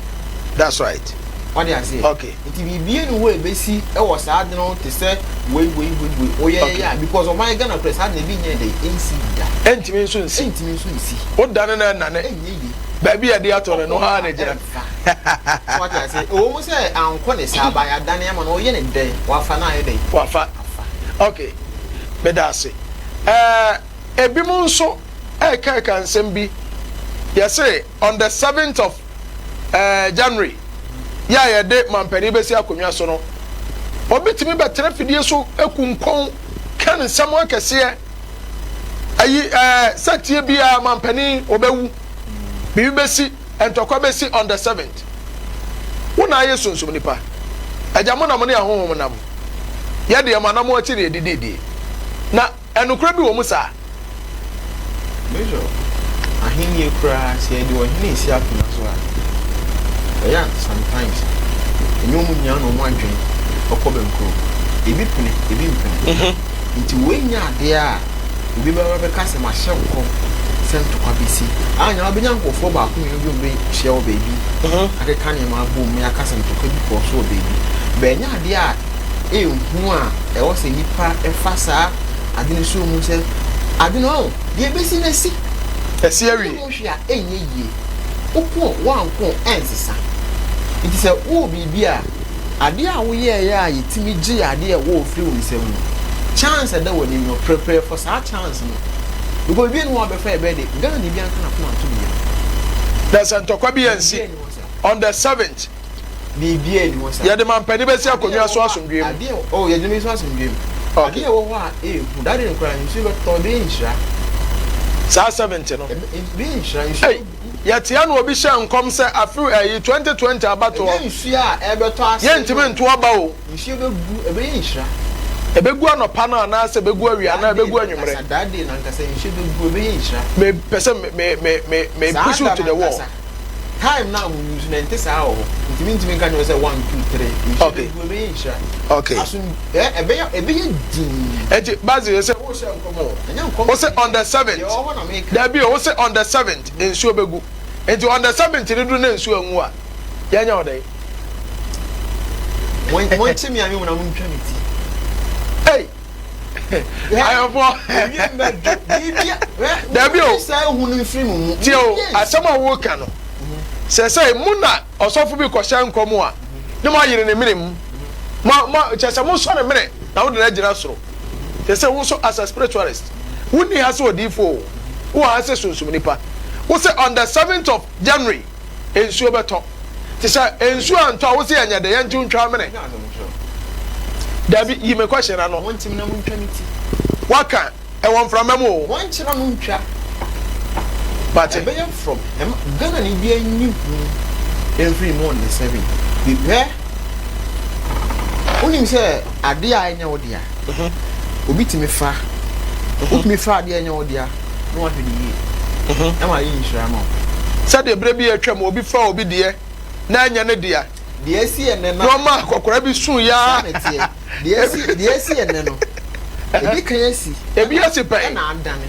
That's right. Wate aseɛ? Okay. Nti biribiara nni hɔ a ɛbɛsi wɔ saa ade no ho te sɛ wei wei wei wei woyɛyɛ a because ɔman Ghana koraa saa ade no ebi nyɛɛ dɛn? Ɛnsi da. Ɛntumi nso nsi. Ɛntumi nso nsi. Wodane no ɛnnane. Ɛnyɛ yie. Baabi a yɛde ato no, ɛno ara na ɛgyina. Ɛmfa. So wate aseɛ? Ɛwɔ mu sɛ ankɔ ne saa but yɛadane ama no, ɔyɛ ne dɛn? Wafa no ayɛ dɛn? Wafa. Afa. Okay. Meda ase. Ɛɛ, ebinom nso ɛrekaeka nsɛm bi. Yɛse on the seventh of ɛɛ January yɛ a yɛde mampanin bɛsi akonnwa so no, obi tumi bɛtena fidie so kunkɔn ka nsɛm akɛseɛ. Ayi ɛɛ sɛ tie biara mampanin ɔbɛwu, biribi bɛsi, ntɔkwa bɛsi on the seventh. Wo na ayɛ sunsum nipa. Agya mo na mo ne ahonhom nam. Yɛ deɛ mo anamo akyi na yɛdidi die. Na Ɛnokorɛ bi wɔ mu saa? Major, ahennie koraa sɛ yɛde ɔhene resi akonnwa so a, ɛyɛ a sometimes ɛnyɛ wɔn nyinaa na wɔn adwene kɔ bɛnkoro. Ebi pene, ebi mpene. Nti wei nyɛ adeɛ a obi bɛba bɛka sɛ mahyɛ nkɔm sɛ ntɔkwa bɛsi. Anyɛ a wobɛnya nkurɔfoɔ baako mmienu bi a wɔbɛhyia wɔ baabi akeka nneɛma abom na yɛaka sɛ ntɔkwa bi kɔɔ so wɔ baabi. But ɛnyɛ adeɛ a ehu a ɛwɔ sɛ nnipa fa saa ade no so hu sɛ ade no ɔn deɛ ebesi no asi. Ɛsi awie. Woyɛ ho hwee a ɛnyɛ yie. Woko o, woanko o, ɛnsesa. Nti sɛ wowɔ biribi a, adeɛ a woyɛeɛ a yɛtumi gyee adeɛ a ɛwɔ hɔ firi wo nsam no, chance a ɛda w'anim no, prepare for saa chance no. Because biribi nni hɔ a wobɛfa ɛbɛyɛ de, Ghana ni biara nka n'akoma nto ne yam. Na sɛ ntɔkwa bi ansi Biribiara nni hɔ saa. on the seventh. Biribiara nni hɔ saa. Yɛde mampanin bɛsi akonnwa so asomdwoeɛ mu. Adeɛ oh, yɛde no bɛsi asomdwoeɛ mu. Okay. Adeɛ ɛwɔ hɔ a ɛyɛ hu. That day no koraa nsuo bɛtɔ, ɛbɛyɛ nhyira. Saa 70 no. Ɛbɛyɛ nhyira, nsuo. Ei, yɛte ano obi hyɛ nkɔm sɛ afe ɛyi 2020 abatoɔ. Ɛnyɛ nsuo a ɛbɛtɔ ase. Yɛntumi nto aba o. Nsuo bɛgu, ɛbɛyɛ nhyira. Ɛbɛgu anɔpa no anaasɛ ɛbɛgu awia anaa ɛbɛgu anwummerɛ. That day no ankasa nsuo bɛgu, ɛbɛyɛ nhyira. Mepɛ sɛ me me me me push you to the wall. Time no a mo use no ɛnte saa wɔ hɔ nti me ntumi nka nkyerɛ wo sɛ one two three nhyira Okay. bɛgu ɛbɛyɛ nhyira Okay. asom ɛ ɛbɛyɛ ɛbɛyɛ dinn. Eti Basil yɛ sɛ wohyɛ nkɔm o. Ɛnyɛ nkɔm. Wo se on the seventh. Deɛ ɛwɔ hɔ na meka. Dabi o, wo se on the seventh nsuo bɛgu. Nti on the seventh no duru na nsuo angu a, yɛnyɛ wo dɛn? Mon monkye me a me mu na montwa me ti. Ei! Ayɔfoɔ. Dabi o. Tie o, asɛm a woka no, sɛ sɛ mo na ɔsɔfo bi kɔhyɛ nkɔm a, ne mo ayere ne mene mu. Mo, mo, kyɛ sɛ mosɔ ne mene na wode no agyina soro. Kyɛ sɛ wo nso as a spiritualist, wonni ha sɛ odiifo o, wowɔ ha sɛ sunsum nipa. Wo sɛ on the seventh of January, nsuo bɛtɔ. Te sɛ nsuo antɔ a, wo se yɛnyɛ dɛ, yɛntew ntwa amene. Dabi, yi me question ano. Wɔnkyem na montwa me ti. Waka, ɛwɔ mframa mu o. Wɔnkye na montwa. Mate. Ɛbɛyɛ from, ɛma, Ghana ni biara nyi hu mfiri mu on the 7. Hwɛ, wonim sɛ adeɛ a ɛnyɛ wo dea, obi tumi fa, wotumi fa adeɛ a ɛnyɛ wo dea na wahwɛ no yie, ɛma ayɛ nhyira ma wo. Sɛdeɛ berɛ bi a atwam obi faa obi deɛ na ɛnyɛ ne dea. Deɛ asi ɛnnɛ no. Na ɔma akɔkora bi suu ya. Saa na ɛteɛ. Deɛ asi, deɛ asi ɛnnɛ no, ebi kan asi. Ebi asi pɛn. Ɛna adane.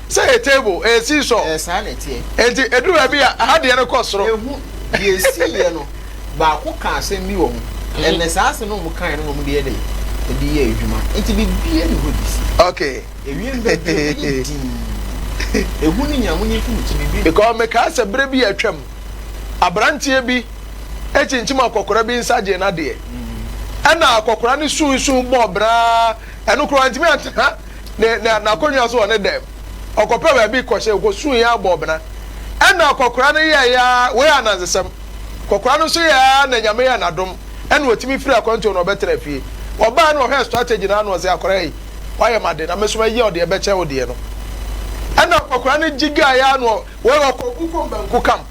Sɛ ɛyɛ table, ɛyɛ seesaw. Ɛɛ saa na ɛteɛ. Enti ɛduru baabi a, aha deɛ no kɔ soro. Ehu, deɛ esiiɛ no, baako kaa asɛm bi wɔ ho. Ɛnnɛ saa asɛm no a wɔkaeɛ no na wɔde yɛ dɛn? Ɛde yɛ adwuma. Enti biribiara nni hɔ de si. Okay. Ewiem bɛdwo, ɛbɛyɛ dinn. Ehu ne nea monyi mfi mo ti, biribiara nni hɔ. Because mekaa sɛ berɛ bi a atwam. Aberanteɛ bi kyinkyim akɔkora bi nsa gyee n'adeɛ. Ɛna akɔkora no suu suu bɔɔ braa. Ɛno koraa wantumi antena ne ne n'akonnwa so wɔ ne dɛm. Ɔkɔpɛ baabi kɔhyɛ kɔsuiɛ ara bɔɔ bena. Ɛna akɔkora no yɛeɛ ara, wei yɛ anansesɛm, akɔkora no nso yɛeɛ ara na Nyame yɛɛ n'adom. Ɛna ɔtumi firi akwantuo no ɔbɛtena fie. Ɔbaa na ɔhwɛɛ strategy no ara na ɔse akwadaa yi wayɛ m'ade na me nso mɛyɛ wo deɛ ɛbɛkyɛn wo deɛ no. Ɛna akwakoraa no gyigaeɛ ara na ɔ ɔkɔ Bukom banku camp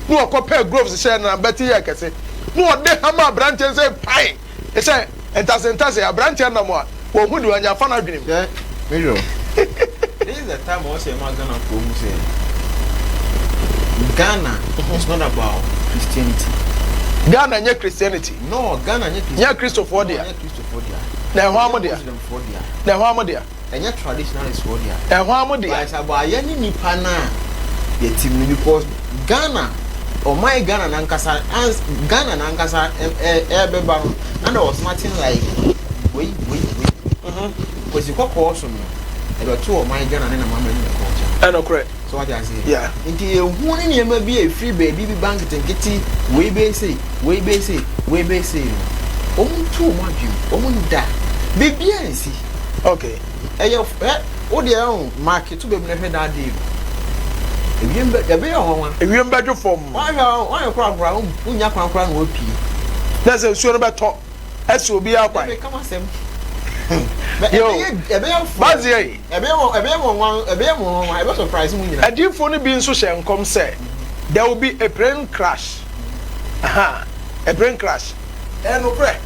na ɔkɔ pɛɛ gloves hyɛɛ no na abati yɛɛ kɛse na ɔde hama aberanteɛ no sɛ pan sɛ ntase ntase aberanteɛ nam a wɔhu deɛ ɔnyɛ afa n'adwene mu. Hwɛ Major, this is the time a ɔsɛ ɛma Ghanafoɔ hu sɛ Ghana is not about Christianity. Ghana nyɛ Christianity. No, Ghana nyɛ Christianity. Nyɛ Kristofoɔ dea. No, nyɛ Kristofoɔ dea. Na ɛhɔ ara mo dea. Muslimfoɔ dea. Na ɛhɔ ara mo dea. Ɛnyɛ traditionalist foɔ dea. Ɛhɔ ara mo dea. But it's about yɛne nipa no a yɛte mu no because Ghana, ɔman Ghana nankasa, ans Ghana nankasa ɛɛbɛba no, na there was nothing like wei wei wei. Kwasi kɔkɔɔ so no, ɛbɛto ɔman Ghana ne n'amammerɛ ne ne culture. Ɛnokorɛ. So wate aseɛ? Yeah. Nti ehu ne nneɛma bi a efiri baabi bi ba nketenkete, wei bɛyɛ sei, wei bɛyɛ sei, wei bɛyɛ sei no, wɔn ntu wɔn adwene, wɔn nda, biribiara nsi. Okay. Ɛyɛ ɛ wo deɛ ɔn mark to baabi na hwɛ that day no. Ewiem bɛ ɛbɛyɛ ɔnwanwa. Ewiem bɛdwo fam. Wahwɛ wahwɛ koraa koraa wonnya kwan koraa na wapue. Na sɛ nsuo no bɛtɔ asi obiara kwan. Ɛbɛka m'asɛm. Yo, Ɛbɛyɛ fo. Bazie yi. Ɛbɛyɛ wɔn ɛbɛyɛ wɔn nwanwa ɛbɛyɛ wɔn nwanwa ɛbɛ surprise mu nyinaa. Adiyifoɔ no bi nso hyɛ nkɔm sɛ there will be a plane crash. Aha, a plane crash. Ɛyɛ nokorɛ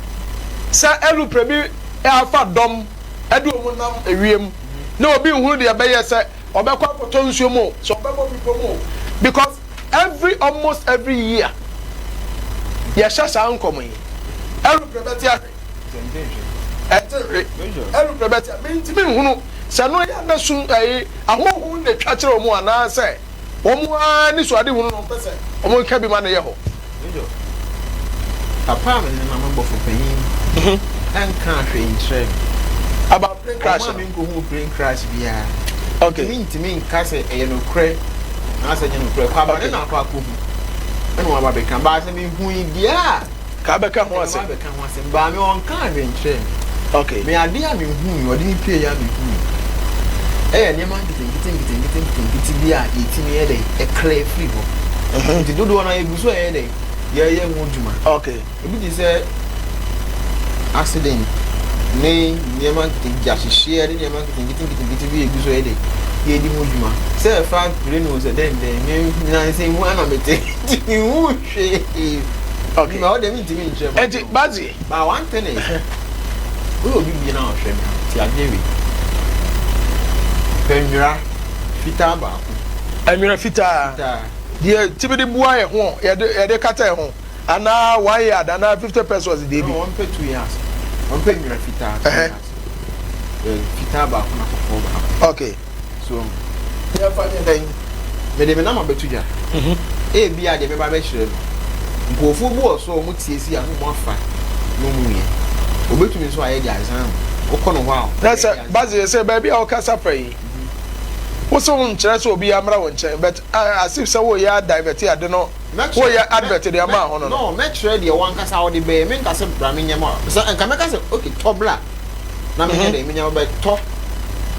sɛ ɛlopre bi afa dɔm de wɔn nam ewiem na obi nhunu deɛ ɛbɛyɛ sɛ ɔbɛkɔ akɔtɔ nsuo mu o, sɛ ɔbɛbɔ bepɔ mu o, because every almost every year yɛhyɛ saa nkɔm yi. Ɛlopre bɛte ahwe, ɛnte nhwe, ɛlopre bɛte ahwe. Mentumi nhunu sɛ ɛno yɛ na sum ɛyi ahonhom na etwa kyerɛ wɔn anaasɛ. Wɔn ara anisoadehunu na wɔpɛ sɛ wɔka bi ma no yɛ hɔ. Major, papa a me nenam bɔfo panyin nkaa hwee nkyerɛɛ me. About plane crash Ɔmaa no? me nkohuu plane crash biara. Okay. Nti mentumi nka sɛ ɛyɛ nokorɛ anaasɛ ɛnyɛ nokorɛ. Kwabena Okay. na akɔ akɔhu ɛna waba abɛka. But sɛ mehui deɛ a. Ka bɛka ho Ɛna asɛm. wabɛka ho asɛm. Baa me ɔnkaa hwee nkyerɛɛ me. Okay. Me adeɛ a mehui, ɔde me pue a mehui, ɛyɛ nneɛma nketenkete nketenkete nketenkete bi a yɛtumi yɛ dɛn ɛclear firi hɔ. Nti dodoɔ no ara yɛgu so a yɛyɛ dɛn yɛyɛ ho adwuma. Okay. Ebi te sɛ accident ne nneɛma nketenkete, gyahyehyeɛ ne nneɛma nketenkete nketenkete bi a yɛgu so yɛ dɛn yɛdi ho dwuma. Sɛ ɛfa plane o sɛ dɛn dɛn, me nansa mu ara na mete nti menhuu hwee. Okay. Ma ɔde mi ntumi nkyerɛ ma. Eti bazi. But one thing is, woyɛ obi bi na ɔhwɛ mi ti adeɛ wei. Pɛ nwera fitaa baako. Nwera fitaa. Fitaa. Deɛ timi de bua yɛ ho yɛde yɛde kata yɛ ho anaa one yard anaa 50 pesos deɛ bi. No, wɔn pɛ 2 yards. Wɔn pɛ nwera fitaa 2 yards. Fitaa baako na kɔkɔɔ baako. Okay. So. Yɛn fa nyɛ dɛn? Mede me nama bɛto dwa. Ebia deɛ mɛba abɛkyerɛ no, nkurɔfoɔ bi wɔ so a wɔtie si a na wɔafa na wɔyɛ. Wɔbɛtumi nso ayɛ de azan wo. Wokɔ no hɔ a, Na ɔbɛyɛ sɛ de azan. Basil sɛ baabi a wokasa fa yi, wo se wonkyerɛ sɛ obiara mmra wo nkyɛn but as if sɛ woreyɛ adivert ade no, woreyɛ advert de ama ho no no. No, mɛkyerɛ deɛ w'ankasa wode bɛyɛ. Menka sɛ bra menyɛ ma wo. Sɛ nka mɛka sɛ okay tɔ bra. Na menyɛ dɛn menya wo bɛtɔ.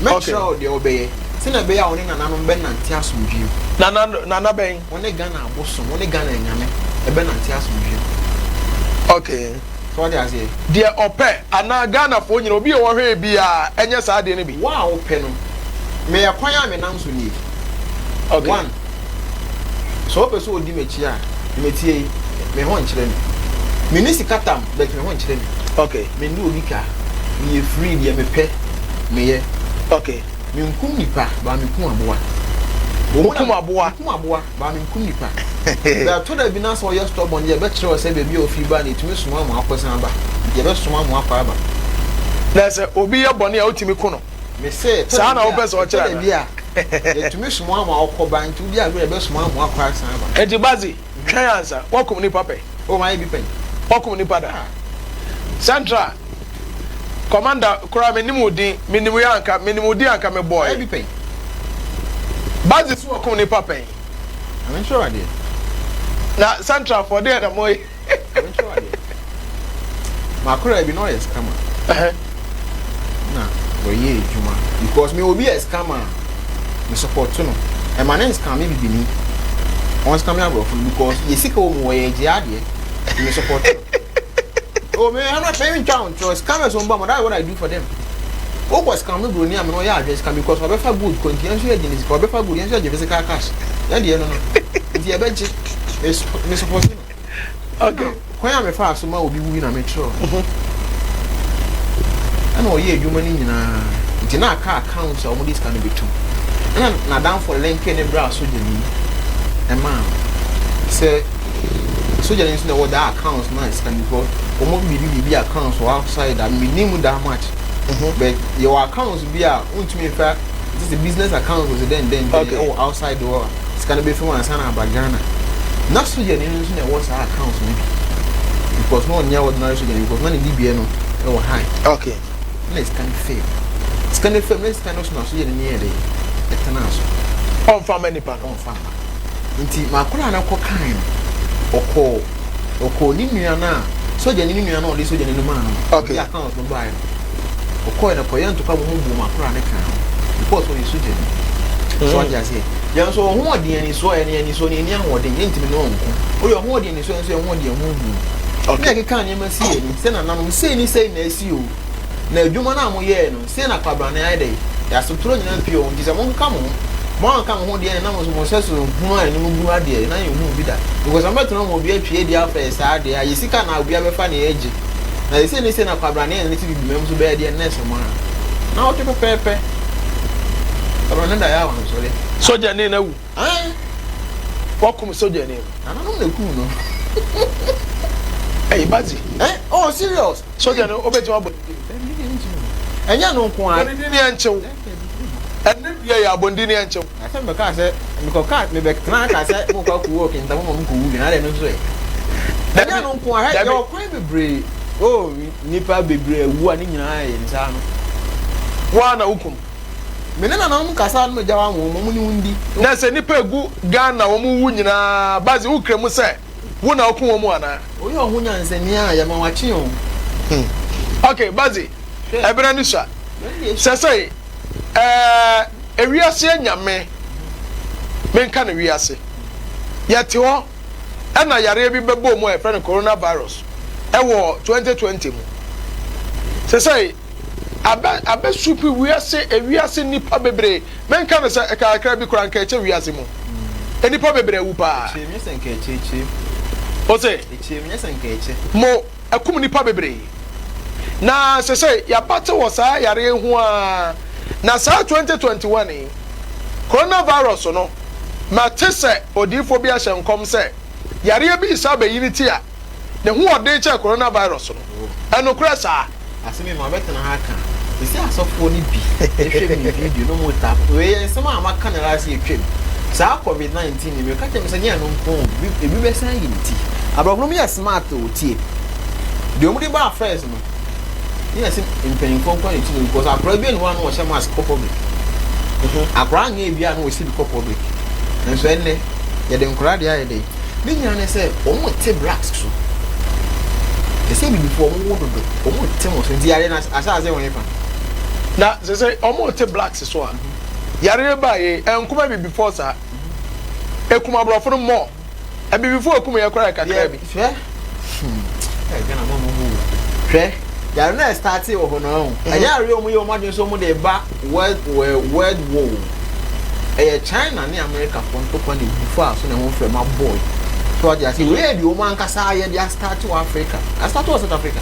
Mɛkyerɛ wo deɛ wobɛyɛ sɛnea ɛbɛyɛ a wo ne nananom bɛnante asomdwoe mu. Nana nana bɛn? Wo ne Ghana abosom, wo ne Ghana anyame ɛbɛnante asomdwoe mu. Okay. So wate aseɛ? Deɛ ɔpɛ anaa Ghanafoɔ nyina obi a ɔhwɛɛ biara ɛnyɛ saa adeɛ no bi. Wo a wopɛ no, meyɛ kwan a menam so nie. Okay. One, sɛ wopɛ sɛ odi m'akyi a, metie yi, me ho nkyerɛ me. Menni sika tam, but me ho nkyerɛ me. Okay. Menni obi ka, meyɛ free, deɛ mepɛ meyɛ. Okay. Menkum nipa, but mekum aboa. Wokum aboa? Mekum aboa, but menkum nipa. But ɛtɔ da bi na sɛ ɔyɛ stubborn deɛ, ɛbɛkyerɛ wo sɛ baabi a ofiri ba no, yɛtumi soma mo akɔsan aba. Nti yɛbɛsoma mo akɔ aba. Na sɛ obi yɛ bɔne a, wotumi ku no? Mese, ɛtɔ Saa da na bi wopɛ a, sɛ ɔkyerɛ ɛtɔ da bi anaa? a, yɛtumi soma mo akɔ ba, nti wodi agorɔ a, yɛbɛsoma mo akɔ asan aba. Enti Bazi, twɛn ansa. Woakum nipa pɛn? Oh, mayɛ bi pɛn. Woakum nipa da? Central Commander koraa mennim wo din, menim wo anka, menim wo din anka mebɔe. Mayɛ bi pɛn. Bazi so wakum nipa pɛn? Ma menkyerɛ wo adeɛ. Na Central foɔ deɛ na moyɛ? Ma menkyerɛ wo adeɛ. M'akoraa bi na ɔyɛ scammer. Na ɔyɛ adwuma because me obi yɛ scammer a me support no. Ɛma ne nscamme bibini. Ɔnscamme aborɔfo no because yɛ sika wɔ mu wɔyɛ gye adeɛ. Nti me support no. Oh me I'm not me ntwa ntorɔ scammers wɔn ba mo that's what I do for them. Wokɔ scam no broni a me no ɔyɛ adwene scam because ɔbɛfa gold kɔ nti yɛn nso yɛgye ne sika ɔbɛfa gold yɛn nso yɛgye physical cash yɛn deɛ no no nti yɛbɛgye me support no. Okay. Kwan a mefaa so ma obi wui na mekyerɛw no. Ɛna ɔyɛ adwuma no nyinaa nti na aka account a wɔde sika no bɛtum. Ɛna n'adamfo linke ne bra sogyani ɛmaa no sɛ sogyani nso na ɛwɔ that account na sika no because wɔn biribi biribi account wɔ outside a menim that much. But yɛwɔ account bi a wontumi nfa te sɛ business account wɔ sɛ dɛn dɛn dɛn ɛwɔ outside hɔ a sika no bɛfi mu ansa na aba Ghana. Na sogyani no nso na ɛwɔ saa account no bi because na ɔnyɛ ordinary sogyani because na ne dibea no ɛwɔ high. Okay. Na sika no fail. Sika no fail na sika no so na sogyani no yɛ dɛ ɛtena so. Ɔnfa ma nipa no. Ɔnfa ma. Nti makora no kɔ kan no ɔkɔɔ ɔkɔɔ ne nua no a sogyani ne nua no a ɔde sogyani no maa no no. Okay. Ɔde account no baeɛ no. Ɔkɔɛ no kɔyɛ ntɔkwa mu ho bu makora no kan ho because ɔyɛ sogyani. So ɔte aseɛ. Yɛn nso ɔho ɔden anisoɔ yɛn anisoɔ no yɛnni ahoɔden yɛntumi ne ɔnko. Woyɛ ɔho ɔden anisoɔ yɛn nso yɛn ho ɔden ho hu. Ne yɛkeka nneɛma si yɛn ani sɛ nananom sei ne sei na asi o. Na adwuma no a moyɛɛ no sei na kwabrane ayɛ dɛ. Yɛasotorɔ nyinaa mpie wɔ ho nti sɛ monkeka mo ho. Moanka mo ho deɛ na mo nso mo nsa so hunu a anim gu adeɛ na yɛnhunu bi da. Because ɔmɛtena ma obi atwi adi afa yɛ saa deɛ a yɛ sika na obi abɛfa na yɛagye. Na yɛ sei ne sei na kwabrane yɛn ne ti bibi mɛm so bɛyɛ deɛ nɛɛse mo a. Na ɔtwe pɛpɛɛpɛ. Kwabrane da yɛ awansɔre. Sogyani no awu. Ae. Wɔkum sogyani no. Nananom na ekum no. Ɛyi Badzi. Eh? Oh, serious? Sogyani no, wobɛtumi abɔ ne din? Ɛnyɛ no nko ara. Bɔ ne din ne ɛnkyew. Ɛne dua yi abɔ ne din ne ɛnkyew. Na sɛ mebɛkaa sɛ, mekɔkaa, mebɛtena kaa sɛ mokɔ akɔwu wɔ Kentamo ma mokɔwu bi, na adɛn no nso ɛ? Ɛnyɛ no nko ara, yɛwɔ kwan bebree. Oh, nnipa bebree awu a ne nyinaa yɛ nsa ano. Wo ara na wokum. Me ne nananom kasa na megya wɔn ama wɔn, wɔn ne wo ndi. Na sɛ nnipa egu Ghana wɔn wu nyinaa, Baze wo kra mu sɛ wo na woku wɔn anaa? Woyɛ ɔho nyansani a, yɛma wakye o. Ok, Baze, ɛberɛ no sua. Sɛsɛi, ɛɛ, ewiase anyame, menka no wiase, yɛte hɔ ɛna yareɛ bi bɛbɔɔ mu a yɛfrɛ no coronavirus ɛwɔ 2020 mu. Sɛsɛi, abɛ abɛsupi wiase ewiase nnipa bebree menka no sɛ kakra bi koraa nka ɛkyɛ wiase mu nnipa bebree awu paa. Ekyir nyɛ sɛ nka ɛkyɛ ekyir. Ose. Ekyir nyɛ sɛ nka ɛkyɛ. Mo akum nnipa bebree na sɛsɛ yabate wɔ saa yareɛ ho ara na saa 2021 yi coronavirus no mate sɛ odiyifoɔ bi ahyɛ nkɔm sɛ yareɛ bi resa abɛyi ne ti a ne ho ɔden kyɛn coronavirus no. Ɛnokorɛ saa? Asɛm yi mabɛtena ha aka. Sɛsɛ asɔfoɔ no bi hwɛ me video na ɔmo tap. Wei yɛ nsɛm a maka no last year twam. Saa covid 19 yi meka kyerɛ me sɛ nyɛ ɛno nko o, ebi bɛsan ayi ne ti. Aborɔfo no yɛ smart o, tie. Deɛ ɔmo de baa first no, ne yɛse mpanyinfoɔ nko ara na ɛti no because akwadaa bi nni hɔ a na ɔhyɛ mask kɔ public. Akwadaa nyɛ bi a na ɔhyɛ bi kɔ public. Nanso ɛnnɛ yɛde nkwadaa deɛ ayɛ dɛn? Ne nyinaa ne sɛ wɔn te blacks so. Te sɛ abibifoɔ wɔn wo dodo wɔn te wɔn so nti yareɛ no ahyɛ aseɛ wɔn fa. Na sɛ sɛ wɔn te blacks so a yareɛ baa yɛ ɛnkum abibifoɔ saa ekum aborɔfo no more abibifoɔ ekum yɛ koraa yɛ kakra bi. Hwɛ hmm ɛ Ghana mo mo mu hwɛ yare no ɛstarte wɔ hɔ no ɛho ɛnyɛ yareɛ wɔn yɛ wɔn adwene sɛ wɔn de ba World World War o. Ɛyɛ China ne America foɔ ntɔkwa na egu faa so na ɛho mframa bɔe. So wate aseɛ? Wei yɛ deɛ wɔn ankasa ayɛ de astarte wɔ Africa. Astarte wɔ South Africa.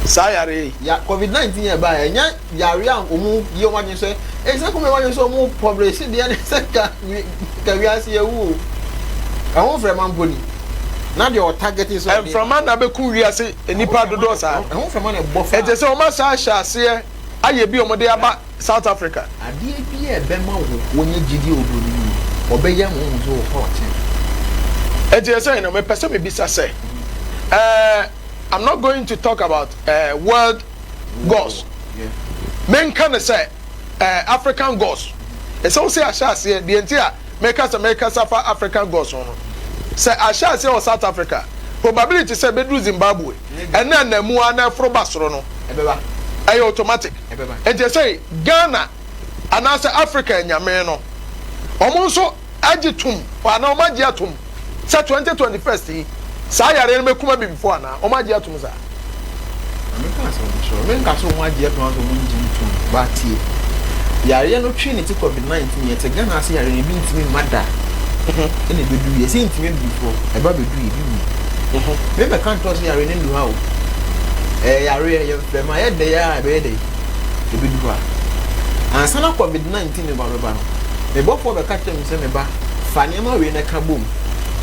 Saa yareɛ yi. Ya COVID 19 yɛ baeɛ ɛnyɛ yareɛ a wɔn yɛ wɔn adwene sɛ ɛyi sɛ kɔmɛ wɔn adwene sɛ wɔn publish deɛ ne sɛ ka ka wiase yɛ wu o. Ɛho mframa mpo ni. Na deɛ ɔtarget sɛ ɔde. Mframa na abɛku wiase nnipa dodoɔ saa. Ɛho mframa na ɛbɔ faa. Ɛnti sɛ wɔn asa ahyɛ aseɛ ayɛ bi a wɔde aba South Africa. Adeɛ bi a ɛbɛma wo wonya gyidie wɔ buroni mu no, ɔbɛyɛ ama woahu sɛ ɔfa ɔkyɛn. Enti ɛsɛ no mepɛ sɛ mebisa sɛ eh, I'm not going to talk about eh, world gods. Menka no sɛ eh, African gods. Ɛsɛ wo sɛ ahyɛ aseɛ, deɛ nti a meka sɛ mekasa fa African gods ho no, sɛ ahyɛ aseɛ wɔ South Africa, probability sɛ ɛbɛduru Zimbabwe, ɛne ananmu ara na ɛforo ba soro no, ɛyɛ automatic. Nti ɛsɛ Ghana anaasɛ Africa anyame no, wɔn nso agye tom anaa wɔn agye atom sɛ 2021 yi, saa yareɛ no bɛkum abibifoɔ anaa? Wɔn agye atom saa? Ma menka asɛm nkyerɛ wo. Menka sɛ wɔn agye atom anaasɛ wɔn ngye ntom, but tie. Yareɛ no twee ne ti covid 19, yɛte Ghana ase yareɛ no ebi ntumi mma da ɛna ɛbɛdu yɛ sɛ ntumi abibifoɔ ɛba bɛdu yɛ bi wu. Me mɛka nkyerɛ wo sɛ yareɛ no ndu ha o. Ɛyɛ yareɛ yɛ mframa yɛ dɛ a ɛbɛyɛ dɛ ɛbɛdu hɔ a. Ansa na covid 19 no ba bɛba no, me bɔfoɔ bɛka kyerɛ me sɛ me ba fa nneɛma wei na ka bom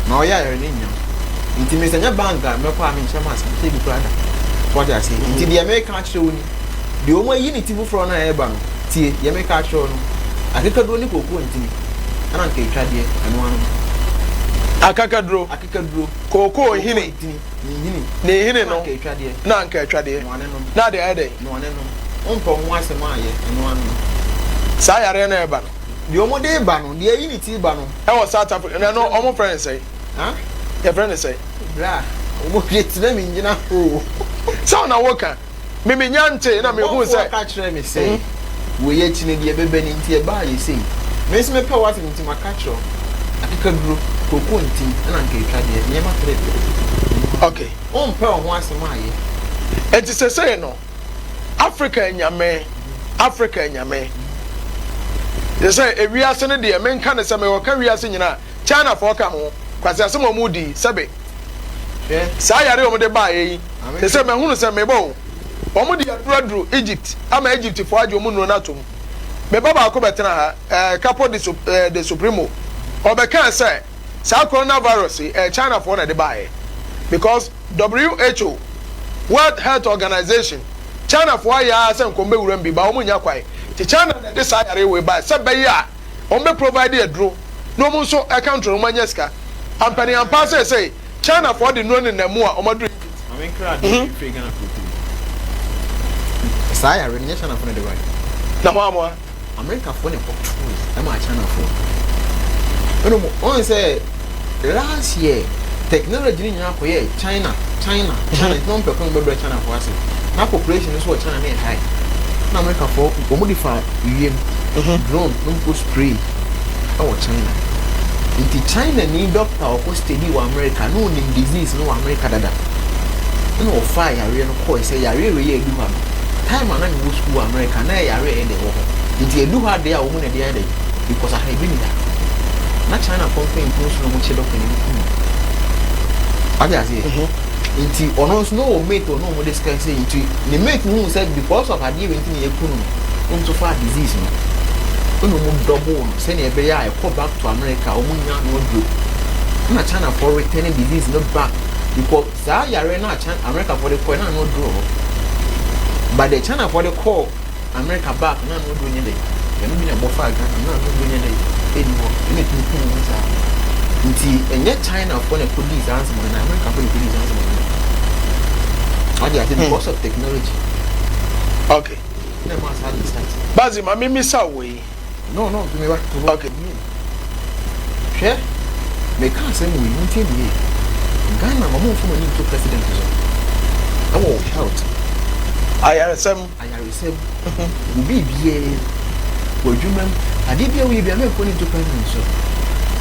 na ɔyɛ a yareɛ no nnya wo. Nti me sɛ nyɛ bank a mɛkɔ a menhyɛ mask menhyɛ bi koraa da. So wate aseɛ? Nti deɛ meka akyerɛ wo ni. Deɛ wɔn ayi ne ti foforɔ no a ɛreba no, tie, deɛ meka akyerɛ wo no, akekaduro ne kookoo ntini, ɛna anka etwa deɛ, ɛno ano no. Akakaduro, Akekaduro, kookoo nhini, ntini, ne nhini, ne nhini ɛna no, anka etwa deɛ, na anka etwa deɛ, noa ne nom, na adeɛ ayɛ dɛn? Noa ne nom. Wompɛ wo ho asɛm a yɛ, ɛno ano no. Saa yareɛ no a ɛreba no. Deɛ wɔde reba no, deɛ ayi ne ti reba no. Ɛwɔ South Africa, na ɛno wɔfrɛ no sɛn? Huh? Yɛfrɛ no sɛn? Bra, wɔhwɛ ti na mengyina hɔ o. Sɛ wo na woka. Me menya ntee na mehuu sɛ. Ɔbɔfoɔ ka kyerɛɛ me sɛ, Wei akyi no deɛ ɛbɛba ni, nti ɛbaa yɛ sei. Me nso mepɛ w'asɛm nti maka akyerɛ wo. Akekaduro, kooko ntim, ɛna anka etwa deɛ, nneɛma trɛ pɛ. Okay. Wompɛ wo ho asɛm ayɛ. Enti sesei no, Africa anyame, Africa anyame. Te sɛ ewiase no deɛ, menka no sɛ mekɔka wiase nyinaa a, Chinafoɔ ka ho, nkwaseasɛm a wɔredi yi, sɛbe. Saa yare a wɔde baeɛ yi, te sɛ mahunu sɛ mebɔ o, wɔde aduru aduru Egypt ama Egyptfoɔ agye wɔn nnuro no atom. Me ba baako bɛtena ha, eh, Capo de, eh, de Supremo, ɔbɛkaa sɛ saa coronavirus yi, ɛyɛ Chinafoɔ na ɛde baeɛ because WHO, World Health Organization, Chinafoɔ ayɛ ara sɛ nkɔm bɛwura mu bi, ba wɔn nnya kwan. Nti China na ɛde saa yare wei baeɛ sɛ ɛbɛyɛ a wɔn bɛ provide aduro na wɔn nso ɛka ntoro na wɔn anya sika. Ampaniampaa seesei China foɔ de nnuro nenam mu a wɔn aduru Egypt. Maame nkra adeɛ bi mfiri Ghana kuropɔn mu. Saa yare no nyɛ China foɔ na ɛde baeɛ. Na hwan amoa? America foɔ na ɛkɔtoe ɛmaa China foɔ. Ɛna wɔn wɔn sɛ last year technology no nyinaa kɔyɛɛ China China China nti na wɔn pɛ kwan bɛbrɛ China foɔ ase. Na population nso wɔ China no yɛ high. Na America foɔ wɔn de fa wiem drone na wɔn kɔ spray ɛwɔ China. Nti China ni doctor a ɔkɔ steady wɔ America na onim disease no wɔ America dada. Ɛna ɔfaa yareɛ no kɔɛ sɛ yareɛ wei yɛ edu ha no time a na mewɔ school wɔ America na ɛyɛ yareɛ ɛyɛ dɛ wɔ hɔ. Nti edu ha deɛ a wɔn na ɛde ayɛ dɛ because aha ebi ni ha. Na China foɔ mpanyinfoɔ nso na wɔn kyɛ doctor no kum no. Wate aseɛ? Nti ɔno nso na ɔwɔ mate ɔno wɔn discuss nti ne mate no hu sɛ because of adeɛ wei nti na yɛku no no ɔno nso faa disease no ɛna wɔn double no sɛnea ɛbɛyɛ a ɛkɔ back to America wɔn nya ano aduro ɛna China foɔ return disease no back because saa yare no a China America foɔ de kɔɛ na ano aduro hɔ but the China foɔ de kɔɔ America back na ano aduro nyɛ dɛ ɛno bi na ɛbɔ faa Ghana na ano aduro nyɛ dɛ ɛni hɔ ɛna ɛtumi kum wɔn saa nti ɛnyɛ China foɔ na ɛkɔdii saa nsɛm no na America foɔ na ɛkɔdii saa nsɛm no wade ase because of technology. Okay. Na ɛma saa de start. Bazi ma mimisa wo yi. No no me ba. Okay. Hwɛ meka asɛm wei montie me yie. Ghana ma momfa mo ani nto president so ɛwɔ wo health. Ayaresɛm. Ayaresɛm. Wo biribiara mu. W'adwuma mu. Adeɛ bi a woyɛ bi a mɛmfa w'ani nto president so.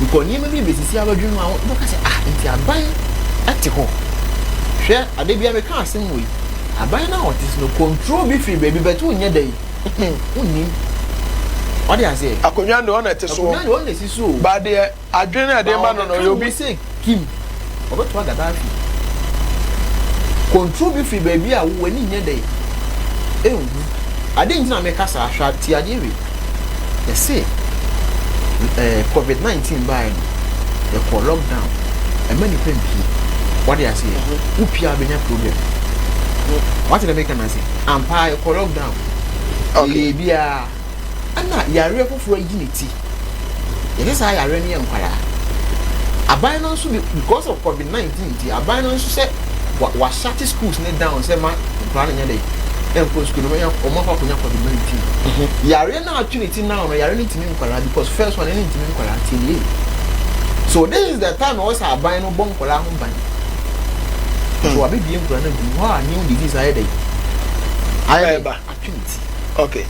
Because nneɛma bi bɛsisi a wobɛdwene ho a wobɛka sɛ ah nti aban ɛte hɔ. Hwɛ adeɛ bi a meka asɛm wei. Aban no a ɔte so no control bi firi baabi but wonyɛ dɛn wonnim. Wate aseɛ? Akonnwa no deɛ ɔna ɛte soɔ. Akonnwa deɛ ɔna ɛsi so o. Ba deɛ adwene a ɛde ma no no ɔyɛ obi. Sɛ Kim ɔbɛtoa Gaddafi. Control bi firi baabi a wo w'ani nyɛ dɛn ɛnhu. Adeɛ nti na meka saa hwɛ tie adeɛ wei. Yɛse eh, covid 19 baeɛ no yɛkɔɔ lockdown ɛma nipa mpie. Wate aseɛ? Wopie a wobɛnya problem. Wate deɛ meka no ase? Ampa ara yɛkɔɔ lockdown. Yɛyɛɛ biara. Ɛna yareɛ foforɔ ayi ne ti. Yɛsɛ saa yareɛ no yɛ nkwadaa. Aban no nso because of covid 19 nti aban no nso sɛ wa wa shut schools ne down sɛ ma nkwadaa no nyɛ dɛ ɛnkɔ school no wɔn wɔn akɔ akɔnya covid 19. Yareɛ no atwe ne ti now no yareɛ no ntumi nkwadaa because first one ɛno ntumi nkwadaa tie nie. So this is the time ɛwɔ sɛ aban no bɔ nkwadaa ho ban. So wabɛbie nkwadaa no agu hɔ a new disease ayɛ dɛ ayɛ dɛ atwe ne ti. Okay.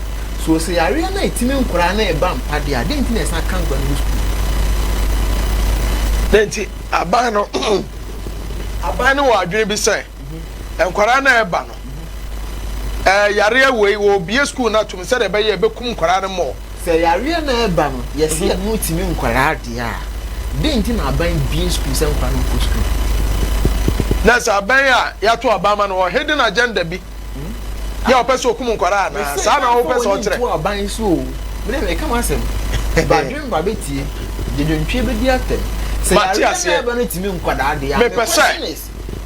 So sɛ yareɛ no a ɛtumi nkwadaa no reba mpa deɛ a, dɛn nti na ɛsan ka nkwadaa no gu sukuu? Dɛn nti aban no aban no wɔ adwene bi sɛ nkwadaa no a ɛba no. Ɛɛ yareɛ wei wɔrebue sukuu no atom sɛdeɛ ɛbɛyɛ a ɛbɛkum nkwadaa no more. Sɛ yareɛ no reba no yɛse ɛno tumi nkwadaa deɛ a, dɛn nti na aban bue sukuu sɛ nkwadaa no nkɔ sukuu? Na sɛ aban a yɛato aba ama no wɔ hidden agenda bi yɛ a ɔpɛ sɛ ɔkum nkwadaa anaa? Mese Saa na mfa wopɛ sɛ w'ani ɔkyerɛ? nto aban so o, me deɛ meka m'asɛm. Badwemba bɛtie, gyedwontwie bɛdi atɛm. Sɛ Mate yareɛ no aseɛ. reba no tumi nkwadaa deɛ a, me Mepɛ sɛ. question is,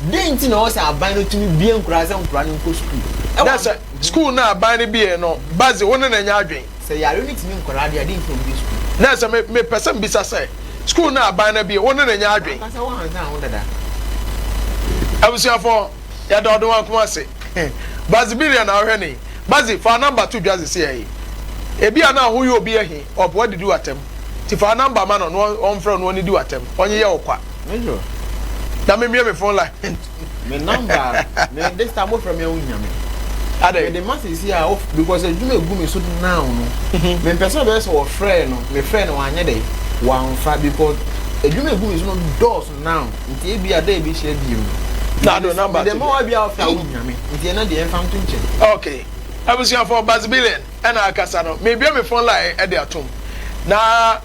Dɛn nti na ɛwɔ sɛ aban no tumi bue nkuraa sɛ nkuraa no nkɔ sukuu? Ɛwɔ Na sɛ sukuu no a aban no bue no ba dze, wo ne no nyɛ adwen. Sɛ yare no tumi nkwadaa deɛ a, dɛn nti na wɔbue sukuu? Na sɛ me, mepɛ sɛ mibisa sɛ, sukuu no a aban no abue, wo ne no nyɛ adwen? Ankasa woansan ho dada. Abusuafo, yɛda Ɔdomankoma ase. Bazibilia na wohwɛ no yi. Bazi, fa wo number to dwa sesei yi. Ebia na ho yɛ obi ahi, ɔpɛ wadidi wo atɛm. Nti fa wo number ma no na ɔmfrɛ wo na ɔnnidi wo atɛm, ɔnyeyɛ wo kwa. Major. Na me mie me phone line. Me number me this time wofrɛ me a wonya me. Adɛ. Me de ma sisi a of because adwuma egu me so now no. Me mpɛ sɛ ɔbɛyɛ sɛ wɔfrɛ no me frɛ no wanyɛ dɛ wamfa because adwuma egu me so no dɔɔso now nti ebi a dɛ ebi hyɛ bio no. Na do number. Me de ma wa bi a ɔfrɛ a wonya me nti ɛna deɛ ɛmfa nto nkyɛn. Okay. Abusuafo Bazibillion ɛna akasa no. Me bue me phone line ɛde atom. Na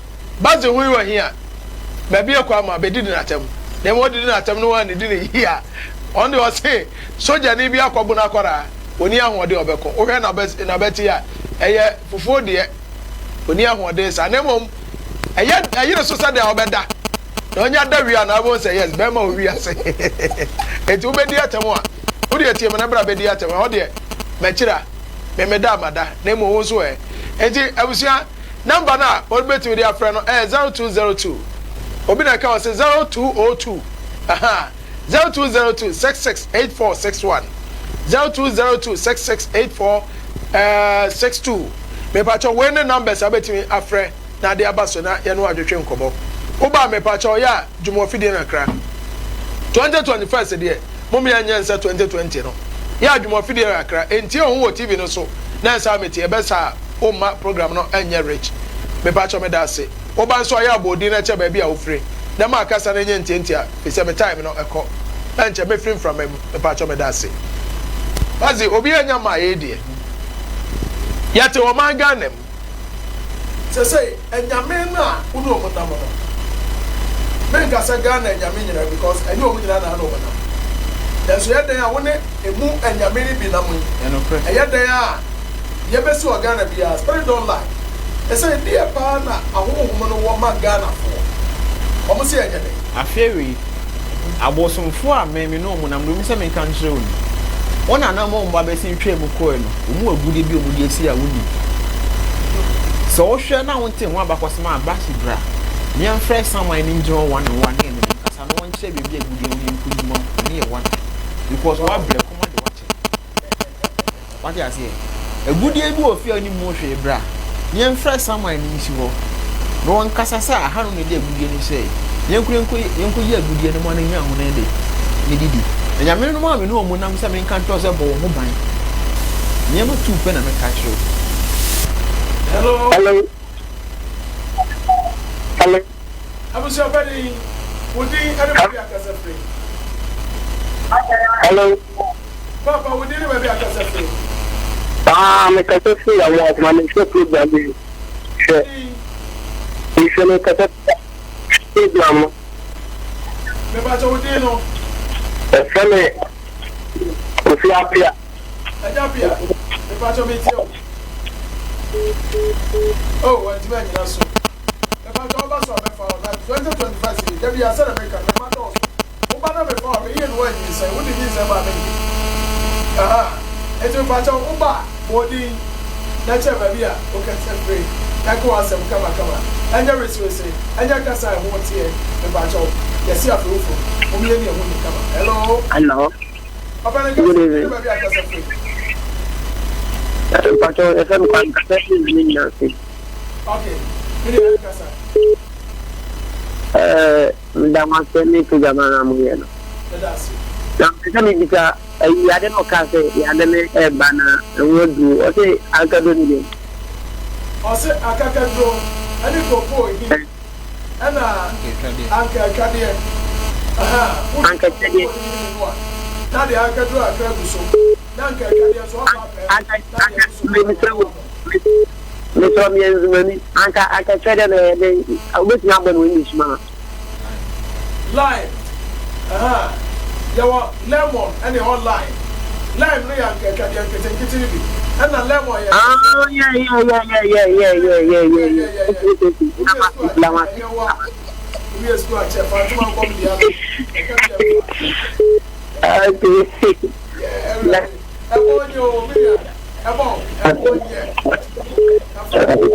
Badze ho yi wɔ he a, baabi ekɔ ama bedidi no atsɛm. Na mbom odidi no atsɛm no oennidi no yie a, ɔno deɛ ɔse sogyani bi akɔbo no akɔraa, onni ahoɔden a ɔbɛko. Wohwɛ n'abati a, ɛyɛ fufuo deɛ, onni ahoɔden saa. Na mbom ɛyɛ ɛyere so sɛdeɛ ɔbɛda. Na ɔnya da wie a na wobɛhu sɛ yes, bɛrima wɔ wiase. Enti wobɛdi atɛm a, wo deɛ tie me na bra bɛdi atɛm. Ɛhɔ deɛ, makyira, me meda a mada, na mmom wo nso ɛ? Enti abusua, Number no a wobɛtumi de afrɛ no ɛyɛ 0202, obi na ɛka ɔse 0202, ahaa, 0202 66 8461, 0202 66 84 62. Mepakyɛw wei ne numbers a wobɛtumi afrɛ na ade aba so na yɛne wo adwetwe nkɔmmɔ. Woba a mepakyɛw yɛ a dwom wɔ fidie no kakra. 2021 deɛ mom yɛnyɛ nsɛ 2020 no. Yɛ a dwom wɔ fidie no kakra. Ntie wo ho wɔ TV no so na ɛnsa metie ɛbɛsa a. Wo mma program no nyɛ rich. Mepakyɛw meda ase. Wo ba nso ayɛ abɔ odin na kyɛ baabi a wofiri na ma kasa no nyɛ ntiantia fisɛ me time no ɛkɔ ɛnkyɛ mɛfiri mframa mu mepakyɛw meda ase. Ɔse obi anya mmaa yei deɛ yɛte ɔman Ghana mu. Sesei anyame no a wo ne ɔmo nam no, menka sɛ Ghana anyame nyinaa because ɛnyɛ ɔmo nyinaa na ne ɔmo nam. Nanso ɛyɛ dɛn a wo ne emu anyame no bi nam yi, ɛyɛ dɛn a Deɛ ɛbɛsi wɔ Ghana biara, spirit don't lie. Ɛsɛ deɛ paa na ahonhom no wɔ ma Ghanafoɔ? Wɔn se ɛnyɛ dɛn? Afei wei, abosomfoɔ a me me ne wɔn nam no, wɔn sɛ menka nkyerɛ wo ni, wɔn a na wɔn mma bɛsen twaa mu kɔe no, wɔn wɔ agudeɛ bi a wɔde asi a wonnim. Sɛ wohwɛ na wonte ho abakɔsɛm a, Basi bra, na yɛmfrɛ saman no ngyina hɔ one on one na yɛne no nkasa na wɔnkyerɛ baabi a agudeɛ wɔ na yɛnkɔyi ma wo, ɛno yɛ one. Because woabrɛ, kɔm ade wo akyɛ. Wate aseɛ? Agudeɛ bi wɔ fie a wonim ho hwee, bra na yɛmfrɛ saman no nsi hɔ na wɔnkasa sɛ aha no na ɛde agudeɛ no hyɛe. Yɛnkɔ yɛnkɔ yɛnkɔyi agudeɛ no ma no nya ho na ɛde ne didi. Na Nyame no maa me ne wɔn nam sɛ menka nkyerɛ wo sɛ bɔ wo ho ban. Nneɛma tuu pɛ na meka kyerɛ wo. Hello. Hello. Hello. Abusua panin, wo din ne baabi a kasa firi? Hello. Papa, wo din ne baabi a kasa firi? Ah, me kasa firi Amoako, ma me hwɛ program yi. Hwɛ. Mehwɛ me kasa program no. Me ba kyɛ wo din no? Ɛfɛ me Kofi Apia. Agya Apia, me pa kyɛ me tie o. Oh, wantumi anyina so. Mepakyɛ woba so a mɛfa wo na 2025 yi da biara sɛdeɛ meka no mema dɔɔso woba na mefa wo a meyie no woanyinsɛn wode nyinsɛn ba a mennye ahaa nti mepakyɛ woba a bɔ odin na kyerɛ baabi a wokasa firi na ka w'asɛm kamakama ɛnyɛ wesewese ɛnyɛ kasa a ɛho teɛ mepakyɛ wo yɛse afewfo mom yɛni ɛho ni kama hello Hello. Papa ne kasa Good ne evening. baabi a kasa firi. Mpakyɛ yɛfrɛ me Kwame kasa firi ne nyinaa ase. Okay, me nua nkasa. Ɛɛ, meda mo ase ne program a na moyɛ no. Meda ase. Na mepɛ sɛ mebisa ayi ade na ɔkaa sɛ yade no ɛreba na ɛho aduro ɔse akakaduro ne deɛ. Ɔse akakaduro ɛne kokoo hin ɛna anka atwadeɛ. Aha, wotwa Anka atwadeɛ. kokoo no hini no a na de akakaduro akra gu so. Na anka atwadeɛ nso woafa apɛɛ Anka na deɛ anka ɛso so no mesrɛ woafa wo ama wo. mesrɛ wo meyɛ nzemani anka anka twɛdeɛ no ɛyɛ dɛn wobɛtumi abɔ no wɔ English ma Lime, ahaa, yɛwɔ lemon ɛna yɛwɔ lime. Lime no yɛ anka atwadeɛ nketenkete no bi, ɛna lemon yɛ Ah, kɛseɛ. yeah, yeah, yeah, yeah, yeah, yeah, yeah, yeah, Yeah, yeah, yeah, yeah. yeah, yeah. Okay, okay, okay. Wowie sukuu akyɛ, Lama, ɛnyɛ wo a. Wowie sukuu akyɛ, fa ntoma nkɔm deɛ ano. Ɛka bi ɛmfa. Okay. Yeah, Awurade. Ɛbɔ nyɛ o, me nua. Ɛbɔ, ɛbɔ nyɛ. Kafa, ɛfa.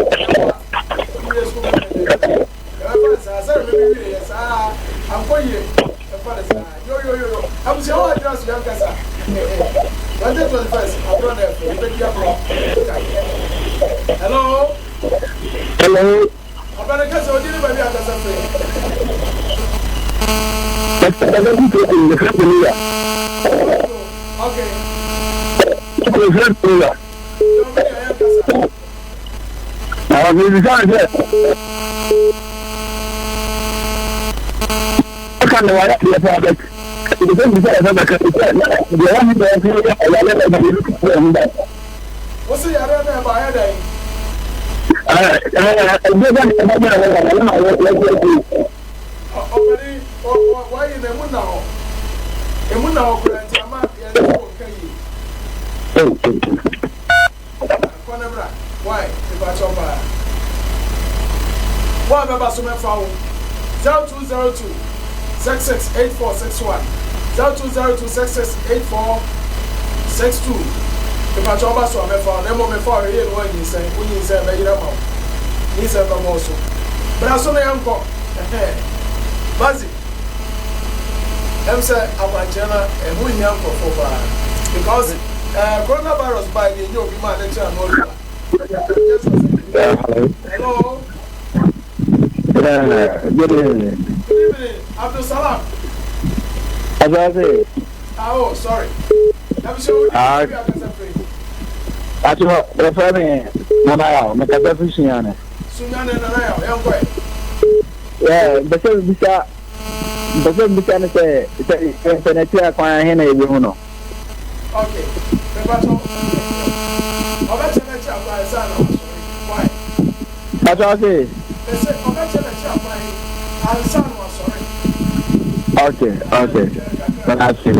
Wowie sukuu bɛyɛ dɛ. Yɛbɛfa no saa, sɛdeɛ me me wieɛ saa, ankɔ yie, yɛmfa no saa, yo yo yo yo, abusua hɔ adwene aso yɛnkasa, eh 2021 agorɔ na ɛfɛ, yɛbɛdi agorɔ, kae, hello, Hello. ɔbɛne kasa, odi ne baabi akasa firi. Okay. Yo, me deɛ yɛnkasa. Wo se yareɛ no ɛba ayɛ dɛn? Ɔpani wayi na emu nna hɔ. Emu nna hɔ koraa nti ama yɛnte wo nka yie. Kɔ na bra why mepakyɛw paa. Wo a bɛba so mɛfa wo 0202 668461 0202 6684 62 mepakyɛw woba so a mɛfa wo na mmom mefa wo hwɛ yie na woanyinsɛn wonyinsɛn ɛbɛyera ma wo nyinsɛn bɛbɔ wo so bra so na yɛnkɔ ɛhɛn Bazi ɛm sɛ akwankyerɛ no ɛho hia nkurɔfoɔ paa because ɛɛ coronavirus baa deɛ nyɛ obi maa ne kyerɛ ano adura nyɛ sure sɛ Yeah, hello. Hello. Yeah, good evening. Good evening, Abdul Salam. Asase. Ah, oh, sorry. Abusua wo Ah, di bi akasa firi. ato yɛfrɛ me Nana Yaw, mekasa firi Sunyani. Sunyani Nana Yaw, yɛn kɔ ɛ. Yeah, mpɛ sɛ mbisa mpɛ sɛ mbisa ne sɛ sɛ yɛmpɛ n'akyi akwan ahe na yɛbɛhu no. Okay, mepatɔ ɔbɛkyɛ n'akyi akwan ansa na wasɔre. Why? Patɔ ase. Mese ɔbɛkyɛ n'akyi akwan ansa na wasɔre. Okay, okay. That's it.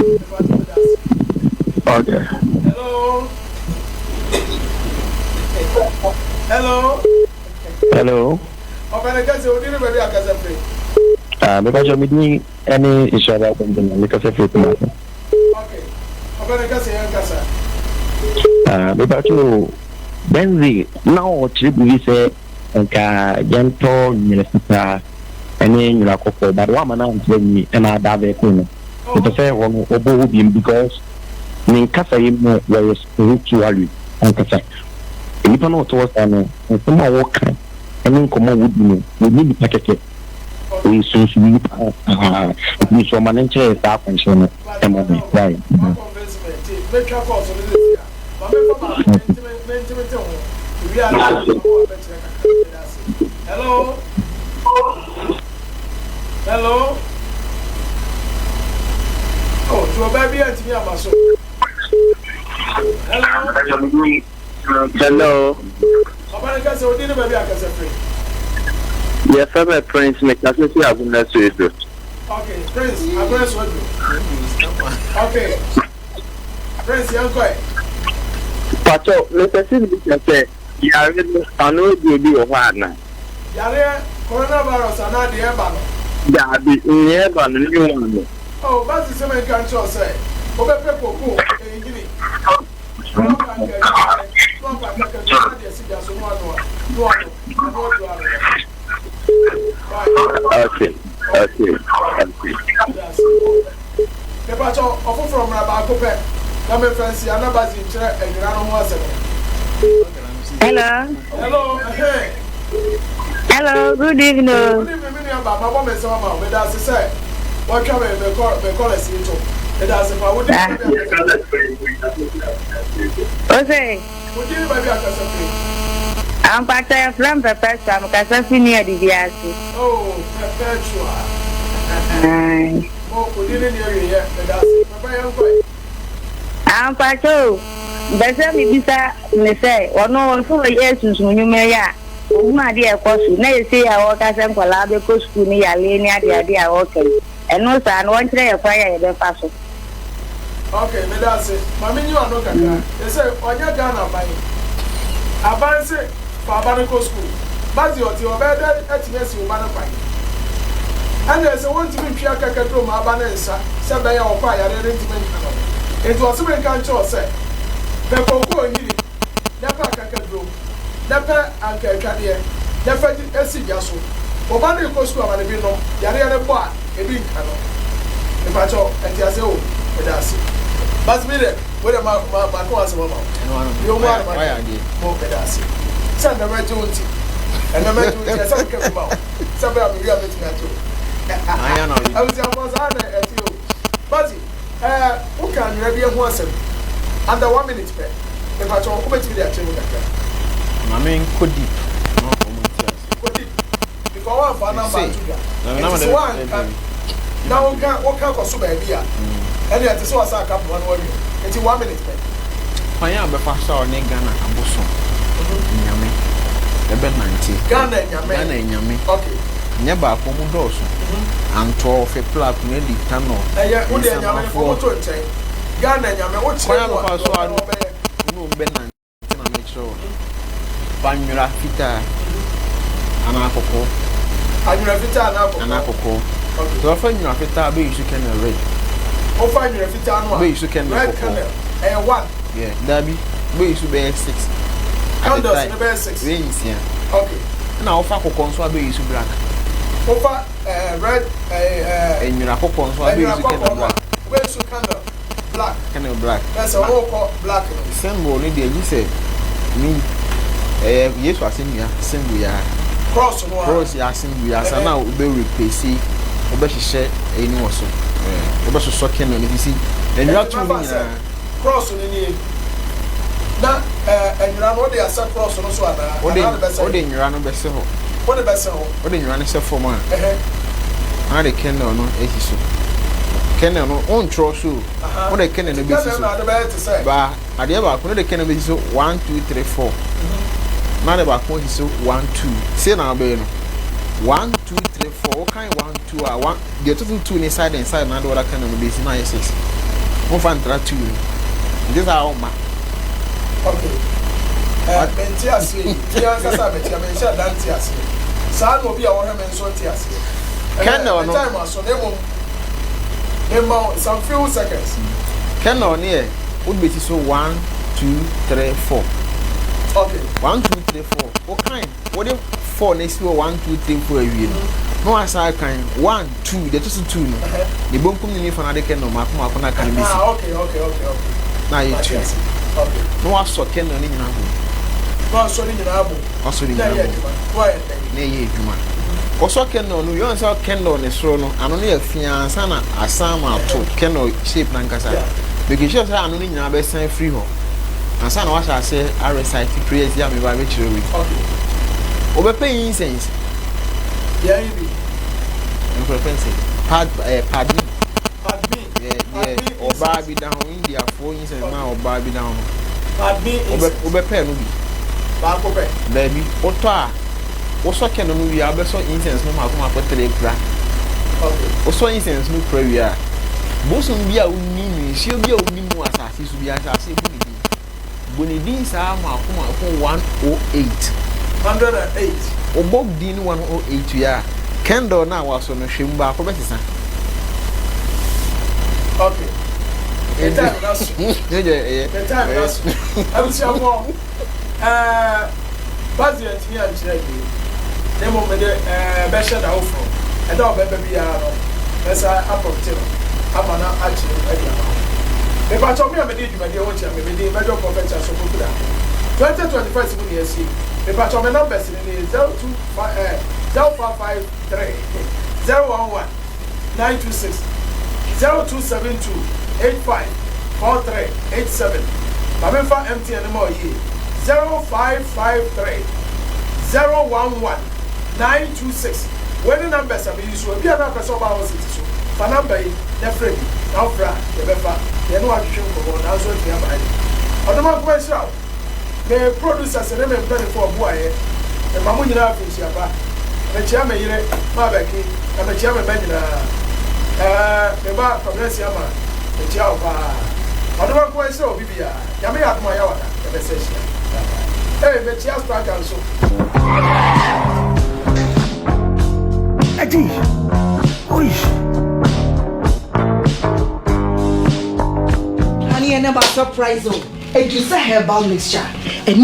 Okay. Hello. Hello. Hello. Ɔbɛn kɛse odi ne baabi akasa firi. Ah, mepa kyɛ me din ɛne Nhyiraba Benjamin, mekasa firi Kumasi. Okay. Ɔbɛn kɛse yɛn kasa. Ah, mepa kyɛ o, Benzi na ɔkyerɛ biribi sɛ nka yɛntɔ nwera fitaa ɛne nwera kɔkɔɔ, but wama no ankyerɛ nwi ɛna ada abɛɛko no. Mepɛ sɛ hɔ no ɔbɔ hɔ biom because ne nkasayɛ mu no wɔyɛ spiritually ankasa. Nnipa no a ɔte hɔ saa no, nsɛm a wɔka ne nkɔmmɔ a wɔdi no, wɔnyɛ nnipa kɛkɛ. Wɔyɛ sunsum nnipa paa. Nti mesrɛ ma no nkyerɛ yɛ saa akwankyerɛ no ma me. Why? Hello. Hello. Oh, to ɔbaa bi antumi ama so. Hello. Hello. Ɔba no kasa odi ne baabi akasa firi. Yɛfrɛ me Prince mekasa fi Agona so edu. Okay, Prince, Agona so edu. Okay. Prince yɛn kɔ ɛ. Pacho, mepɛ sɛ mebisa sɛ yare no ano aduro bi wɔ hɔ anaa? Yareɛ coronavirus anaa deɛ ɛba no? Daabi, nea ɛba no, new one no. Oh, Basi sɛ menka nkyerɛ wo sɛ wobɛpɛ koko nhini na woakɔ anka adwareɛ na woakɔ akakaduro na de asi gya so na woanoa na woanom ano aduro ano no. Bye. Okay, okay, okay. Medase. Mepakyɛw, ɔfoforɔ mmra baako pɛ na memfa nsi ana Bazi nkyerɛ nwera no ho asɛm no. Hello. Hello, ɛhɛn. Hello, good evening. Good evening, me nua ba, mabɔ me nsɛm ama wo. Meda ase sɛ wɔatwa me me kɔ me kɔlɛs yi to. Meda ase pa. Wo din ne baabi akasa firi. Ose. Wo din ne baabi akasa firi. Ampata yɛfrɛ me Perpetua, mekasa fi New Adibiase. Oh, Perpetua. Mo, wo din ne ne awieɛ. Meda ase. Papa yɛnkɔ ɛ. Ah mpakyɛ o, mpɛ sɛ mebisa ne sɛ ɔno ɔse ɔyɛ sunsum nnwuma yi a ɔhunu adeɛ a ɛkɔ so na ɛsei a ɔɔka sɛ nkwadaa bɛkɔ sukuu ne yareɛ ne adeade a ɔɔka yi ɛno saa no ɔnkyerɛ yɛ kwan a yɛbɛfa so. Ok meda ase ma me nyi w'ano kakra sesei ɔnyɛ Ghana aban aban se fa aba no kɔ school Bazi ɔte ɔbɛyɛ dɛn atumi asi wo ba no kwan ɛnna ɛsɛ wontumi ntwe akakaduro ma aba no nsa sɛ ɛbɛyɛ a ɔkɔ a yareɛ no ntumi nka no enti ɔse menka nkyerɛ wo sɛ pɛ kookoo nhini na pɛ akakaduro na pɛ anka atwadeɛ na fa gye si gya so. Wo ba no rekɔ sukuu a ma no bi nnom, yareɛ no bɔ a ebi nka no. Mepakyɛw, nteaseɛ wɔ mu? Meda ase. But me deɛ, wei deɛ ma ma maka w'asɛm ama wo. Ɛno ano Deɛ ɔmu ara na wayɛ maka. adeɛ. Mo, meda ase. Sɛ ndɛ mɛgye wo nti, ɛnɛ mɛgye wo nti, ɛsɛ meka bi ma wo. Sɛ bɛyɛ a mewie a mɛtumi agye wo. Ayɛ na ɔyɛ. Abusuafoɔ saa na ɛte o. Bazi, ɛɛ, woka nwera bi ho asɛm under one minute pɛ. Mepakyɛw, wobɛtumi de akyerɛ mu kakra? Ma me nkɔ deep na ɔmo nte ase. Kɔ deep because woamfa number Mese, anto dwa. na me Nti number sɛ de woanka na woka woka kɔ so baabi a, ɛnea ɛte sɛ wasan aka poma no awie. Nti one minute pɛ. Kwan a ɔbɛfa so a ɔne Ghana abosom nyame bɛbɛ nante. Ghana nyame. Ghana nyame. Okay. Nyɛ baako, ɔmo dɔɔso. Antɔ, ɔfɛ, pla, kunadi, tanɔ, Ɛyɛ, wo deɛ nyame no fa nsamanfoɔ. ɔmo to nkyɛn. Ghana nyame wo Kwan kyerɛ a mu a ɔbɛfa deɛ so a ɔpɛ no ɔbɛyɛ. ɔne ɔmo bɛnante na mekyerɛ wo no. Fa nwera fitaa anaa kɔkɔɔ. Anwera fitaa anaa kɔkɔɔ. Anaa kɔkɔɔ. Okay. Sɛ ɔfa nwera fitaa a bɛ use kernel red. Wofa nwera fitaa no a. Bɛ use kernel red kɔkɔɔ. Kernel ɛyɛ one. Yeah, daabi bɛ use bɛyɛ 6. Candles no bɛyɛ 6. Bɛyɛ nsia. Okay. Ɛna wofa kɔkɔɔ nso a bɛ use black. Wofa red ɛɛ. Nwera kɔkɔɔ nso a bɛ use kernel black. Wobɛ use candle black. Kernel black. Bɛ sɛ wokɔ black no. Symbol no deɛ gye sɛ me ɛyɛ Yesu asɛnnua symbol yi ara. Cross no ara. Cross yi symbol yi ansa na wobɛ replace wobɛhyehyɛ ɛyi no wɔ so. Wobɛsosɔ candle no sisi nnwira tu no nyinaa. Cross no nie na ɛɛ nwera no wode asɛ cross no so anaa? Wode Anaa wode bɛsɛ? Wode nwera no bɛsɛ hɔ. Wode bɛsɛ hɔ. Wode nwera no sɛ fam a. Ɛhɛ. Na wode candle no asi so. Candle no wontwerɛ so o. Wode candle no bɛsi Candle so. no ade bɛyɛ te sɛ. Ba adeɛ baako no de candle bɛsi so 1 2 3 4. Na de baako asi so 1 2. Sei na wobɛyɛ no. 1 2 3 4. Wokan 1 2 a 1 deɛ ɛto so 2 ne side and side na ade wɔda candle no bɛsi na ayɛ 6. Womfa ntra 2 no. Nti saa womma. Okay. Mente aseɛ yi. Me ankasa a mekyerɛ menhyɛ da nte aseɛ. Saa na obi a ɔhwɛ me nso nte aseɛ. Ɛnɛ Kernel me no. time aso na mmom mema wo some few seconds. Kernel no yɛ wode bɛsi so 1 2 3 4. Okay. 1 2 3 4. Wokan wode 4 no asi hɔ 1 2 3 4 awie no na wasan akan 1 2 deɛ ɛto so 2 no ne bonkum ne nifa no ade kernel mmaako mmaako na aka no bɛsi. Ah, okay, okay, okay, okay. Na ayɛ Mate 2. ase. Okay. Na wasɔ kernel no nyinaa bom. Na wasɔ ne nyinaa bom. Wasɔ ne Na nyinaa ɛyɛ bom. adwuma. Na wayɛ dɛn? Na ɛyɛ adwuma. Wɔsɔ kernel no wie ɔn sɛ kernel ne soro no ano no yɛ fiaa ansa na asan ma ato kernel shape no ankasa. Make sure sɛ ano no nyinaa bɛsan afiri hɔ ansa na wahyɛ aseɛ a recite prayers yi a meba abɛkyerɛ wo yi. Wobɛpɛ incense. Yɛn bi. Ɛno fɛn sɛ pad ɛɛ padmi. Padmi. Yɛ deɛ ɔbaa bi da ho Indiafoɔ incense na ɔbaa bi da ho no. Padmi incense. Wobɛpɛ no bi. Baako pɛ. Daabi wotɔ a wosɔ candle no wie a wobɛsɔ incense no mako mako tere kura. Wosɔ incense no kura wie a bosom bi a wonim no nsuo bi a wonim no wɔ asase so bi asase bu ne din. Bɔ ne din saa mako mako 108. 108. Wobɔ din no 108 wie a candle no a wasɔ no hwɛ mu baako bɛsesa. Okay. The time na so. The time na so. Abusuafoɔ ɛɛ Basil antumi ankyerɛ awie. Na mmom mede ɛɛ bɛhyɛ da foforɔ. Ɛda a ɔbɛba biara no mɛsa apɔnte no ama no akyerɛ mu adi ama wo. Mepakyɛw me a mede dwumadie ho kyerɛ me me din Major Prophet Charles Opoku Darko. 2021 mu na yɛasie. Mepakyɛw me numbers no nie 025 ɛɛ 0553 011 926 0272 85 43 87. Ma memfa MTN no ma wo yie 0553 011 926. Wei ne numbers a meyi so. Ebia na apɛ sɛ ɔba hɔ city so. Fa number yi na frɛ bi, na wofrɛ a yɛbɛfa, na yɛne wo atwetwe nkɔmmɔ nanso atumi aba ha bi. Ɔdomankoma nhyira wo. Me producers ne me mpaninfoɔ a wɔboaeɛ. Mema mo nyinaa afinhyia pa. Mekyea me yere Maabɛki na mekyea me mma nyinaa. Ɛɛ me ba Kwabena Asiamah mekyea wo paa. Ɔdomankoma nhyira obi biara. Nyame yɛ adom a Yawada yɛbɛsa ahyia. Bye bye. Ee mekyea Striker nso. Eddie, oi. Honey, ɛnɛ ma surprise o. Edusa herbal mixture ɛne.